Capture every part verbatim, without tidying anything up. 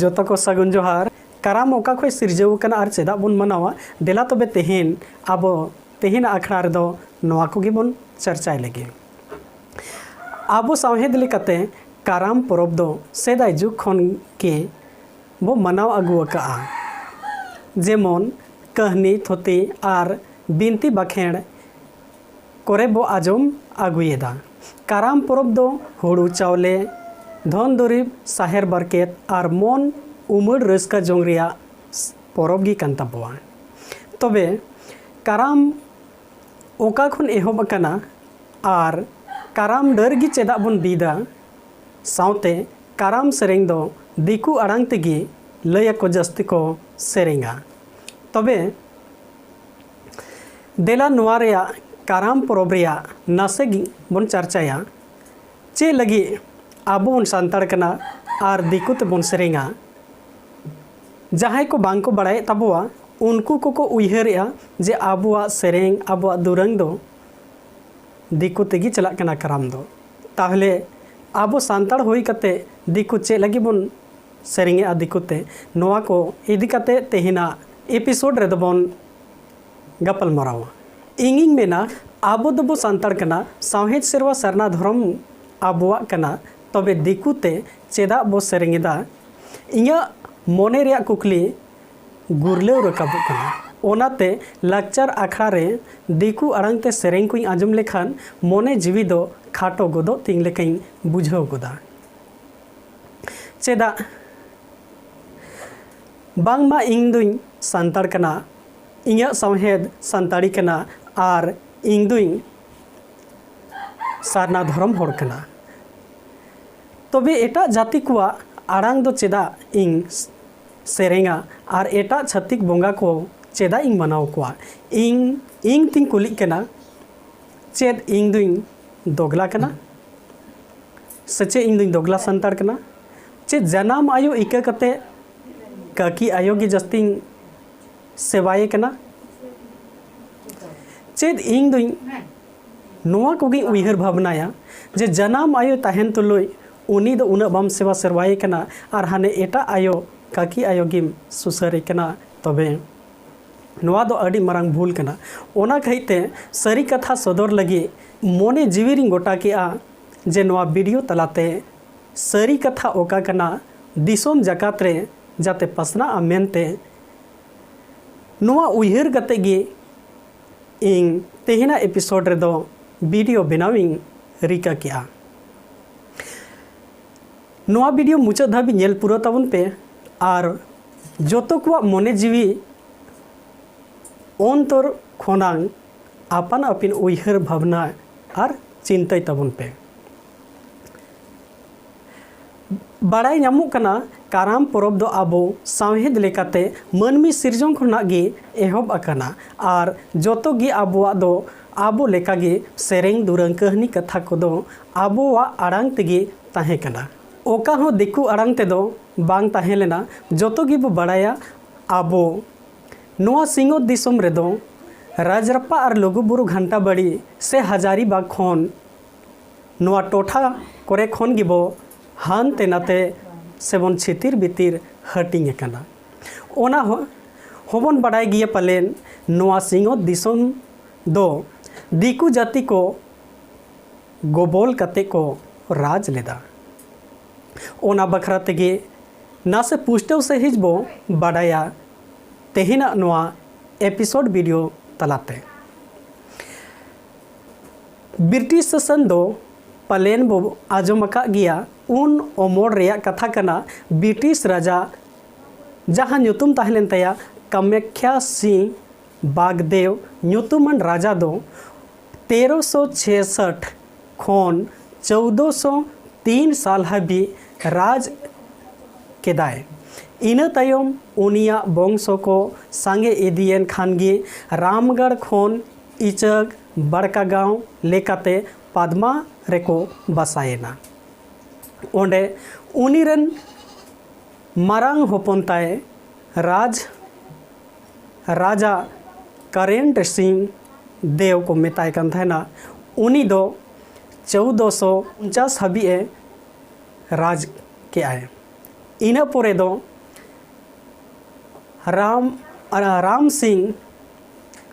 ᱡᱚᱛᱚ ᱠᱚ ᱥᱟᱹᱜᱩᱱ ᱡᱚᱦᱟᱨ᱾ ᱠᱟᱨᱟᱢ ᱚᱠᱟ ᱠᱷᱚᱱ ᱥᱤᱨᱡᱟᱹᱣ ᱟᱠᱟᱱᱟ ᱟᱨ ᱪᱮᱫᱟᱜ ᱵᱚᱱ ᱢᱟᱱᱟᱣᱟ? ᱫᱮᱞᱟ ᱛᱚᱵᱮ ᱛᱮᱦᱮᱧ ᱟᱵᱚ ᱛᱮᱦᱮᱧᱟᱜ ᱟᱠᱷᱲᱟ ᱨᱮᱫᱚ ᱱᱚᱣᱟ ᱠᱚᱜᱮ ᱵᱚᱱ ᱪᱟᱨᱪᱟᱭ ᱞᱟᱹᱜᱤᱫ᱾ ᱟᱵᱚ ᱥᱟᱶᱦᱮᱫ ᱞᱮᱠᱟᱛᱮ ᱠᱟᱨᱟᱢ ᱯᱚᱨᱚᱵᱽ ᱫᱚ ᱥᱮᱫᱟᱭ ᱡᱩᱜᱽ ᱠᱷᱚᱱ ᱜᱮ ᱵᱚ ᱢᱟᱱᱟᱣ ᱟᱹᱜᱩ ᱟᱠᱟᱫᱼᱟ᱾ ᱡᱮᱢᱚᱱ ᱠᱟᱹᱦᱱᱤ, ᱛᱷᱩᱛᱤ ᱟᱨ ᱵᱤᱱᱛᱤ ᱵᱟᱠᱷᱮᱬ ᱠᱚᱨᱮ ᱵᱚ ᱟᱸᱡᱚᱢ ᱟᱹᱜᱩᱭᱮᱫᱟ᱾ ᱠᱟᱨᱟᱢ ᱯᱚᱨᱚᱵᱽ ᱫᱚ ᱦᱩᱲᱩ ᱪᱟᱣᱞᱮ, ᱫᱷᱚᱱ ᱫᱩᱨᱤᱵᱽ, ᱥᱟᱦᱮᱨ ᱵᱟᱨᱠᱮᱛ ᱟᱨ ᱢᱚᱱ ᱩᱢᱟᱹᱲ ᱨᱟᱹᱥᱠᱟᱹ ᱡᱚᱝ ᱨᱮᱭᱟᱜ ᱯᱚᱨᱚᱵᱽ ᱜᱮ ᱠᱟᱱ ᱛᱟᱵᱚᱣᱟ᱾ ᱛᱚᱵᱮ ᱠᱟᱨᱟᱢ ᱚᱠᱟ ᱠᱷᱚᱱ ᱮᱦᱚᱵ ᱟᱠᱟᱱᱟ ᱟᱨ ᱠᱟᱨᱟᱢ ᱰᱟᱹᱨ ᱜᱮ ᱪᱮᱫᱟᱜ ᱵᱚᱱ ᱵᱤᱫᱟ? ᱥᱟᱶᱛᱮ ᱠᱟᱨᱟᱢ ᱥᱮᱨᱮᱧ ᱫᱚ ᱫᱤᱠᱩ ᱟᱲᱟᱝ ᱛᱮᱜᱮ ᱞᱟᱹᱭ ᱟᱠᱚ ᱡᱟᱹᱥᱛᱤ ᱠᱚ ᱥᱮᱨᱮᱧᱟ᱾ ᱛᱚᱵᱮ ᱫᱮᱞᱟ ᱱᱚᱣᱟ ᱨᱮᱭᱟᱜ ᱠᱟᱨᱟᱢ ᱯᱚᱨᱚᱵᱽ ᱨᱮᱭᱟᱜ ᱱᱟᱥᱮ ᱜᱮ ᱵᱚᱱ ᱪᱟᱨᱪᱟᱭᱟ᱾ ᱪᱮᱫ ᱞᱟᱹᱜᱤᱫ ᱟᱵᱚ ᱵᱚᱱ ᱥᱟᱱᱛᱟᱲ ᱠᱟᱱᱟ ᱟᱨ ᱫᱤᱠᱩ ᱛᱮᱵᱚᱱ ᱥᱮᱨᱮᱧᱟ? ᱡᱟᱦᱟᱸᱭ ᱠᱚ ᱵᱟᱝ ᱠᱚ ᱵᱟᱲᱟᱭᱮᱫ ᱛᱟᱵᱚᱣᱟ, ᱩᱱᱠᱩ ᱠᱚᱠᱚ ᱩᱭᱦᱟᱹᱨᱮᱜᱼᱟ ᱡᱮ ᱟᱵᱚᱣᱟᱜ ᱥᱮᱨᱮᱧ, ᱟᱵᱚᱣᱟᱜ ᱫᱩᱨᱟᱹᱝ ᱫᱚ ᱫᱤᱠᱩ ᱛᱮᱜᱮ ᱪᱟᱞᱟᱜ ᱠᱟᱱᱟ ᱠᱟᱨᱟᱢ ᱫᱚ᱾ ᱛᱟᱦᱚᱞᱮ ᱟᱵᱚ ᱥᱟᱱᱛᱟᱲ ᱦᱩᱭ ᱠᱟᱛᱮ ᱫᱤᱠᱩ ᱪᱮᱫ ᱞᱟᱹᱜᱤᱫ ᱵᱚᱱ ᱥᱮᱨᱮᱧᱮᱜᱼᱟ ᱫᱤᱠᱩ ᱛᱮ? ᱱᱚᱣᱟ ᱠᱚ ᱤᱫᱤ ᱠᱟᱛᱮ ᱛᱮᱦᱮᱧᱟᱜ ᱮᱯᱤᱥᱳᱰ ᱨᱮᱫᱚ ᱵᱚᱱ ᱜᱟᱯᱟᱞ ᱢᱟᱨᱟᱣᱟ᱾ ᱤᱧᱤᱧ ᱢᱮᱱᱟ, ᱟᱵᱚ ᱫᱚᱵᱚ ᱥᱟᱱᱛᱟᱲ ᱠᱟᱱᱟ, ᱥᱟᱶᱦᱮᱫ ᱥᱮᱨᱣᱟ ᱥᱟᱨᱱᱟ ᱫᱷᱚᱨᱚᱢ ᱟᱵᱚᱣᱟᱜ ᱠᱟᱱᱟ, ᱛᱚᱵᱮ ᱫᱤᱠᱩ ᱛᱮ ᱪᱮᱫᱟᱜ ᱵᱚ ᱥᱮᱨᱮᱧ ᱮᱫᱟ? ᱤᱧᱟᱹᱜ ᱢᱚᱱᱮ ᱨᱮᱭᱟᱜ ᱠᱩᱠᱞᱤ ᱜᱩᱨᱞᱟᱹᱣ ᱨᱟᱠᱟᱵᱚᱜ ᱠᱟᱱᱟ᱾ ᱚᱱᱟᱛᱮ ᱞᱟᱠᱪᱟᱨ ᱟᱠᱷᱲᱟ ᱨᱮ ᱫᱤᱠᱩ ᱟᱲᱟᱝ ᱛᱮ ᱥᱮᱨᱮᱧ ᱠᱚᱧ ᱟᱸᱡᱚᱢ ᱞᱮᱠᱷᱟᱱ ᱢᱚᱱᱮ ᱡᱤᱣᱤ ᱫᱚ ᱠᱷᱟᱴᱚ ᱜᱚᱫᱚᱜ ᱛᱤᱧ ᱞᱮᱠᱟᱧ ᱵᱩᱡᱷᱟᱹᱣ ᱜᱚᱫᱟ᱾ ᱪᱮᱫᱟᱜ? ᱵᱟᱝᱢᱟ ᱤᱧ ᱫᱩᱧ ᱥᱟᱱᱛᱟᱲ ᱠᱟᱱᱟ, ᱤᱧᱟᱹᱜ ᱥᱟᱶᱦᱮᱫ ᱥᱟᱱᱛᱟᱲᱤ ᱠᱟᱱᱟ ᱟᱨ ᱤᱧ ᱫᱩᱧ ᱥᱟᱨᱱᱟ ᱫᱷᱚᱨᱚᱢ ᱦᱚᱲ ᱠᱟᱱᱟ᱾ ᱛᱚᱵᱮ ᱮᱴᱟᱜ ᱡᱟᱹᱛᱤ ᱠᱚᱣᱟᱜ ᱟᱲᱟᱝ ᱫᱚ ᱪᱮᱫᱟᱜ ᱤᱧ ᱥᱮᱨᱮᱧᱟ ᱟᱨ ᱮᱴᱟᱜ ᱪᱷᱟᱹᱛᱤᱠ ᱵᱚᱸᱜᱟ ᱠᱚ ᱪᱮᱫᱟᱜ ᱤᱧ ᱢᱟᱱᱟᱣ ᱠᱚᱣᱟ? ᱤᱧ, ᱤᱧ ᱛᱤᱧ ᱠᱩᱞᱤᱜ ᱠᱟᱱᱟ, ᱪᱮᱫ ᱤᱧ ᱫᱩᱧ ᱫᱚᱜᱽᱞᱟ ᱠᱟᱱᱟ? ᱥᱮ ᱪᱮᱫ ᱤᱧ ᱫᱩᱧ ᱫᱚᱜᱽᱞᱟ ᱥᱟᱱᱛᱟᱲ ᱠᱟᱱᱟ? ᱪᱮᱫ ᱡᱟᱱᱟᱢ ᱟᱭᱳ ᱤᱠᱟᱹ ᱠᱟᱛᱮ ᱠᱟᱹᱠᱤ ᱟᱭᱳ ᱜᱮ ᱡᱟᱹᱥᱛᱤᱧ ᱥᱮᱵᱟᱭᱮ ᱠᱟᱱᱟ? ᱪᱮᱫ ᱤᱧ ᱫᱩᱧ ᱱᱚᱣᱟ ᱠᱚᱜᱮᱧ ᱩᱭᱦᱟᱹᱨ ᱵᱷᱟᱵᱽᱱᱟᱭᱟ ᱡᱮ ᱡᱟᱱᱟᱢ ᱟᱭᱳ ᱛᱟᱦᱮᱱ ᱛᱩᱞᱩᱡ ᱩᱱᱤ ᱫᱚ ᱩᱱᱟᱹᱜ ᱵᱟᱢ ᱥᱮᱵᱟ ᱥᱮᱨᱣᱟᱭᱮ ᱠᱟᱱᱟ ᱟᱨ ᱦᱟᱱᱮ ᱮᱴᱟᱜ ᱟᱭᱳ, ᱠᱟᱹᱠᱤ ᱟᱭᱳ ᱜᱮᱢ ᱥᱩᱥᱟᱹᱨᱮ ᱠᱟᱱᱟ, ᱛᱚᱵᱮ ᱱᱚᱣᱟ ᱫᱚ ᱟᱹᱰᱤ ᱢᱟᱨᱟᱝ ᱵᱷᱩᱞ ᱠᱟᱱᱟ᱾ ᱚᱱᱟ ᱠᱷᱟᱹᱛᱤᱨ ᱛᱮ ᱥᱟᱹᱨᱤ ᱠᱟᱛᱷᱟ ᱥᱚᱫᱚᱨ ᱞᱟᱹᱜᱤᱫ ᱢᱚᱱᱮ ᱡᱤᱣᱤ ᱨᱤᱧ ᱜᱚᱴᱟ ᱠᱮᱜᱼᱟ ᱡᱮ ᱱᱚᱣᱟ ᱵᱷᱤᱰᱤᱭᱳ ᱛᱟᱞᱟᱛᱮ ᱥᱟᱹᱨᱤ ᱠᱟᱛᱷᱟ ᱚᱠᱟ ᱠᱟᱱᱟ ᱫᱤᱥᱚᱢ ᱡᱟᱠᱟᱛ ᱨᱮ ᱡᱟᱛᱮ ᱯᱟᱥᱱᱟᱜᱼᱟ ᱢᱮᱱᱛᱮ᱾ ᱱᱚᱣᱟ ᱩᱭᱦᱟᱹᱨ ᱠᱟᱛᱮ ᱜᱮ ᱤᱧ ᱛᱮᱦᱮᱧᱟᱜ ᱮᱯᱤᱥᱳᱰ ᱨᱮᱫᱚ ᱵᱷᱤᱰᱤᱭᱳ ᱵᱮᱱᱟᱣᱤᱧ ᱨᱤᱠᱟᱹ ᱠᱮᱜᱼᱟ᱾ ᱱᱚᱣᱟ ᱵᱷᱤᱰᱤᱭᱳ ᱢᱩᱪᱟᱹᱫ ᱫᱷᱟᱹᱵᱤᱡ ᱧᱮᱞ ᱯᱩᱨᱟᱹᱣ ᱛᱟᱵᱚᱱ ᱯᱮ ᱟᱨ ᱡᱚᱛᱚ ᱠᱚᱣᱟᱜ ᱢᱚᱱᱮ ᱡᱤᱣᱤ ᱚᱱᱛᱚᱨ ᱠᱷᱚᱱᱟᱝ ᱟᱯᱟᱱ ᱟᱹᱯᱤᱱ ᱩᱭᱦᱟᱹᱨ ᱵᱷᱟᱵᱽᱱᱟ ᱟᱨ ᱪᱤᱱᱛᱟᱹᱭ ᱛᱟᱵᱚᱱ ᱯᱮ᱾ ᱵᱟᱲᱟᱭ ᱧᱟᱢᱚᱜ ᱠᱟᱱᱟ, ᱠᱟᱨᱟᱢ ᱯᱚᱨᱚᱵᱽ ᱫᱚ ᱟᱵᱚ ᱥᱟᱶᱦᱮᱫ ᱞᱮᱠᱟᱛᱮ ᱢᱟᱹᱱᱢᱤ ᱥᱤᱨᱡᱚᱱ ᱠᱷᱚᱱᱟᱜ ᱜᱮ ᱮᱦᱚᱵ ᱟᱠᱟᱱᱟ ᱟᱨ ᱡᱚᱛᱚ ᱜᱮ ᱟᱵᱚᱣᱟᱜ ᱫᱚ ᱟᱵᱚ ᱞᱮᱠᱟᱜᱮ ᱥᱮᱨᱮᱧ, ᱫᱩᱨᱟᱹᱝ, ᱠᱟᱹᱦᱱᱤ, ᱠᱟᱛᱷᱟ ᱠᱚᱫᱚ ᱟᱵᱚᱣᱟᱜ ᱟᱲᱟᱝ ᱛᱮᱜᱮ ᱛᱟᱦᱮᱸ ᱠᱟᱱᱟ᱾ ᱚᱠᱟ ᱦᱚᱸ ᱫᱤᱠᱩ ᱟᱲᱟᱝ ᱛᱮᱫᱚ ᱵᱟᱝ ᱛᱟᱦᱮᱸ ᱞᱮᱱᱟ᱾ ᱡᱚᱛᱚ ᱜᱮᱵᱚ ᱵᱟᱲᱟᱭᱟ, ᱟᱵᱚ ᱱᱚᱣᱟ ᱥᱤᱧᱚᱛ ᱫᱤᱥᱚᱢ ᱨᱮᱫᱚ ᱨᱟᱡᱽᱨᱟᱯᱯᱟ ᱟᱨ ᱞᱩᱜᱩᱵᱩᱨᱩ ᱜᱷᱟᱱᱴᱟᱵᱟᱲᱤ ᱥᱮ ᱦᱟᱡᱟᱨᱤᱵᱟᱜᱽ ᱠᱷᱚᱱ, ᱱᱚᱣᱟ ᱴᱚᱴᱷᱟ ᱠᱚᱨᱮ ᱠᱷᱚᱱ ᱜᱮᱵᱚ ᱦᱟᱱᱛᱮ ᱱᱟᱛᱮ ᱥᱮᱵᱚᱱ ᱪᱷᱤᱛᱤᱨ ᱵᱤᱛᱤᱨ ᱦᱟᱹᱴᱤᱧ ᱟᱠᱟᱱᱟ᱾ ᱚᱱᱟ ᱦᱚᱸ ᱦᱚᱸᱵᱚᱱ ᱵᱟᱰᱟᱭ ᱜᱮᱭᱟ ᱯᱟᱞᱮᱱ, ᱱᱚᱣᱟ ᱥᱤᱧᱚᱛ ᱫᱤᱥᱚᱢ ᱫᱚ ᱫᱤᱠᱩ ᱡᱟᱹᱛᱤ ᱠᱚ ᱜᱚᱵᱚᱞ ᱠᱟᱛᱮ ᱠᱚ ᱨᱟᱡᱽ ᱞᱮᱫᱟ᱾ ᱚᱱᱟ ᱵᱟᱠᱷᱨᱟ ᱛᱮᱜᱮ ᱱᱟᱥᱮ ᱯᱩᱥᱴᱟᱹᱣ ᱥᱟᱺᱦᱤᱡ ᱵᱚ ᱵᱟᱰᱟᱭᱟ ᱛᱮᱦᱮᱧᱟᱜ ᱱᱚᱣᱟ ᱮᱯᱤᱥᱳᱰ ᱵᱷᱤᱰᱤᱭᱳ ᱛᱟᱞᱟᱛᱮ᱾ ᱵᱨᱤᱴᱤᱥ ᱥᱟᱥᱚᱱ ᱫᱚ ᱯᱟᱞᱮᱱ ᱵᱚ ᱟᱸᱡᱚᱢ ᱟᱠᱟᱫ ᱜᱮᱭᱟ᱾ ᱩᱱ ᱚᱢᱚᱞ ᱨᱮᱭᱟᱜ ᱠᱟᱛᱷᱟ ᱠᱟᱱᱟ, ᱵᱨᱤᱴᱤᱥ ᱨᱟᱡᱟ ᱡᱟᱦᱟᱸ ᱧᱩᱛᱩᱢ ᱛᱟᱦᱮᱸ ᱞᱮᱱ ᱛᱟᱭᱟ ᱠᱟᱢᱟᱠᱷᱭᱟ ᱥᱤᱝ ᱵᱟᱜᱽᱫᱮᱣ ᱧᱩᱛᱩᱢᱟᱱ ᱨᱟᱡᱟ ᱫᱚ ᱛᱮᱨᱚᱥᱚ ᱪᱷᱮᱥᱚᱴ ᱠᱷᱚᱱ ᱪᱳᱣᱫᱚᱥᱚ ᱛᱤᱱ ᱥᱟᱞ ᱦᱟᱹᱵᱤᱡ ᱨᱟᱡᱽ ᱠᱮᱫᱟᱭ᱾ ᱤᱱᱟᱹ ᱛᱟᱭᱚᱢ ᱩᱱᱤᱭᱟᱜ ᱵᱚᱝᱥᱚ ᱠᱚ ᱥᱟᱸᱜᱮ ᱤᱫᱤᱭᱮᱱ ᱠᱷᱟᱱ ᱜᱮ ᱨᱟᱢᱜᱟᱲ ᱠᱷᱚᱱ ᱤᱪᱟᱹᱜ ᱵᱟᱲᱠᱟᱜᱟᱸᱣ ᱞᱮᱠᱟᱛᱮ ᱯᱟᱫᱽᱢᱟ ᱨᱮᱠᱚ ᱵᱟᱥᱟᱭᱮᱱᱟ᱾ ᱚᱸᱰᱮ ᱩᱱᱤ ᱨᱮᱱ ᱢᱟᱨᱟᱝ ᱦᱚᱯᱚᱱ ᱛᱟᱭ ᱨᱟᱡᱽ ᱨᱟᱡᱟ ᱠᱟᱨᱮᱱᱰ ᱥᱤᱝ ᱫᱮᱣ ᱠᱚ ᱢᱮᱛᱟᱭ ᱠᱟᱱ ᱛᱟᱦᱮᱱᱟ᱾ ᱩᱱᱤ ᱫᱚ ᱪᱳᱣᱫᱚᱥᱚ ᱯᱚᱧᱪᱟᱥ ᱦᱟᱹᱵᱤᱡ ᱮ ᱨᱟᱡᱽ ᱠᱮᱜᱼᱟᱭ᱾ ᱤᱱᱟᱹ ᱯᱚᱨᱮ ᱫᱚ ᱨᱟᱢ ᱨᱟᱢ ᱥᱤᱝ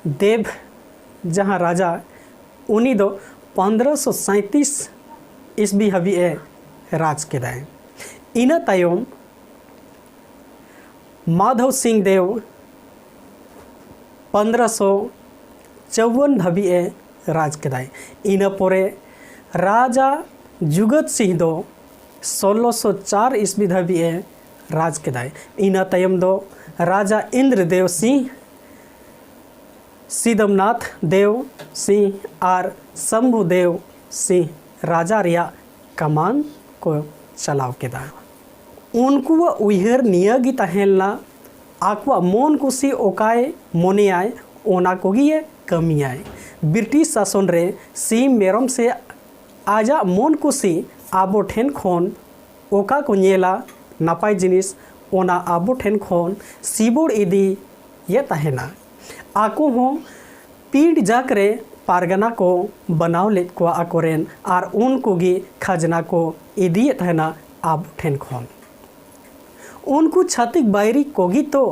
ᱫᱮᱵᱽ ᱡᱟᱦᱟᱸ ᱨᱟᱡᱟ, ᱩᱱᱤ ᱫᱚ ᱯᱚᱱᱫᱽᱨᱚᱥᱚ ᱥᱟᱸᱭᱛᱤᱥ ᱤᱥᱵᱤ ᱦᱟᱹᱵᱤᱡ ᱮ ᱨᱟᱡᱽ ᱠᱮᱫᱟᱭ᱾ ᱤᱱᱟᱹ ᱛᱟᱭᱚᱢ ᱢᱟᱫᱷᱚᱵ ᱥᱤᱝ ᱫᱮᱣ ᱯᱚᱱᱫᱽᱨᱚᱥᱚ ᱪᱟᱣᱣᱟᱱ ᱫᱷᱟᱹᱵᱤᱡ ᱮ ᱨᱟᱡᱽ ᱠᱮᱫᱟᱭ᱾ ᱤᱱᱟᱹ ᱯᱚᱨᱮ ᱨᱟᱡᱟ ᱡᱩᱜᱚᱛ ᱥᱤᱝ ᱫᱚ ᱥᱳᱞᱞᱳᱥᱚ ᱪᱟᱨ ᱤᱥᱵᱤ ᱫᱷᱟᱹᱵᱤᱡ ᱮ ᱨᱟᱡᱽ ᱠᱮᱫᱟᱭ᱾ ᱤᱱᱟᱹ ᱛᱟᱭᱚᱢ ᱫᱚ ᱨᱟᱡᱟ ᱤᱱᱫᱨᱚ ᱫᱮᱣ ᱥᱤᱝ, ᱥᱤᱫᱚᱢᱱᱟᱛᱷ ᱫᱮᱣ ᱥᱤᱝ ᱟᱨ ᱥᱟᱢᱵᱷᱩ ᱫᱮᱣ ᱥᱤᱝ ᱨᱟᱡᱟ ᱨᱮᱭᱟᱜ ᱠᱟᱢᱟᱱ ᱠᱚ ᱪᱟᱞᱟᱣ ᱠᱮᱫᱟ᱾ ᱩᱱᱠᱩᱣᱟᱜ ᱩᱭᱦᱟᱹᱨ ᱱᱤᱭᱟᱹ ᱜᱮ ᱛᱟᱦᱮᱸ ᱞᱮᱱᱟ, ᱟᱠᱚᱣᱟᱜ ᱢᱚᱱ ᱠᱩᱥᱤ ᱚᱠᱟᱭ ᱢᱚᱱᱮᱭᱟᱭ, ᱚᱱᱟ ᱠᱚᱜᱮ ᱠᱟᱹᱢᱤᱭᱟᱭ᱾ ᱵᱨᱤᱴᱤᱥ ᱥᱟᱥᱚᱱ ᱨᱮ ᱥᱤᱢ ᱢᱮᱨᱚᱢ ᱥᱮ ᱟᱡᱟᱜ ᱢᱚᱱ ᱠᱩᱥᱤ ᱟᱵᱚ ᱴᱷᱮᱱ ᱠᱷᱚᱱ ᱚᱠᱟ ᱠᱚ ᱧᱮᱞᱟ ᱱᱟᱯᱟᱭ ᱡᱤᱱᱤᱥ, ᱚᱱᱟ ᱟᱵᱚ ᱴᱷᱮᱱ ᱠᱷᱚᱱ ᱥᱤᱵᱚᱲ ᱤᱫᱤᱭᱮᱫ ᱛᱟᱦᱮᱱᱟ᱾ ᱟᱠᱚ ᱦᱚᱸ ᱯᱤᱸᱰ ᱡᱟᱠ ᱨᱮ ᱯᱟᱨᱜᱟᱱᱟ ᱠᱚ ᱵᱮᱱᱟᱣ ᱞᱮᱫ ᱠᱚᱣᱟ ᱟᱠᱚᱨᱮᱱ, ᱟᱨ ᱩᱱᱠᱩ ᱜᱮ ᱠᱷᱟᱡᱽᱱᱟ ᱠᱚ ᱤᱫᱤᱭᱮᱫ ᱛᱟᱦᱮᱱᱟ ᱟᱵᱚ ᱴᱷᱮᱱ ᱠᱷᱚᱱ᱾ ᱩᱱᱠᱩ ᱪᱷᱟᱹᱛᱤᱠ ᱵᱟᱹᱭᱨᱤ ᱠᱚᱜᱮ ᱛᱚ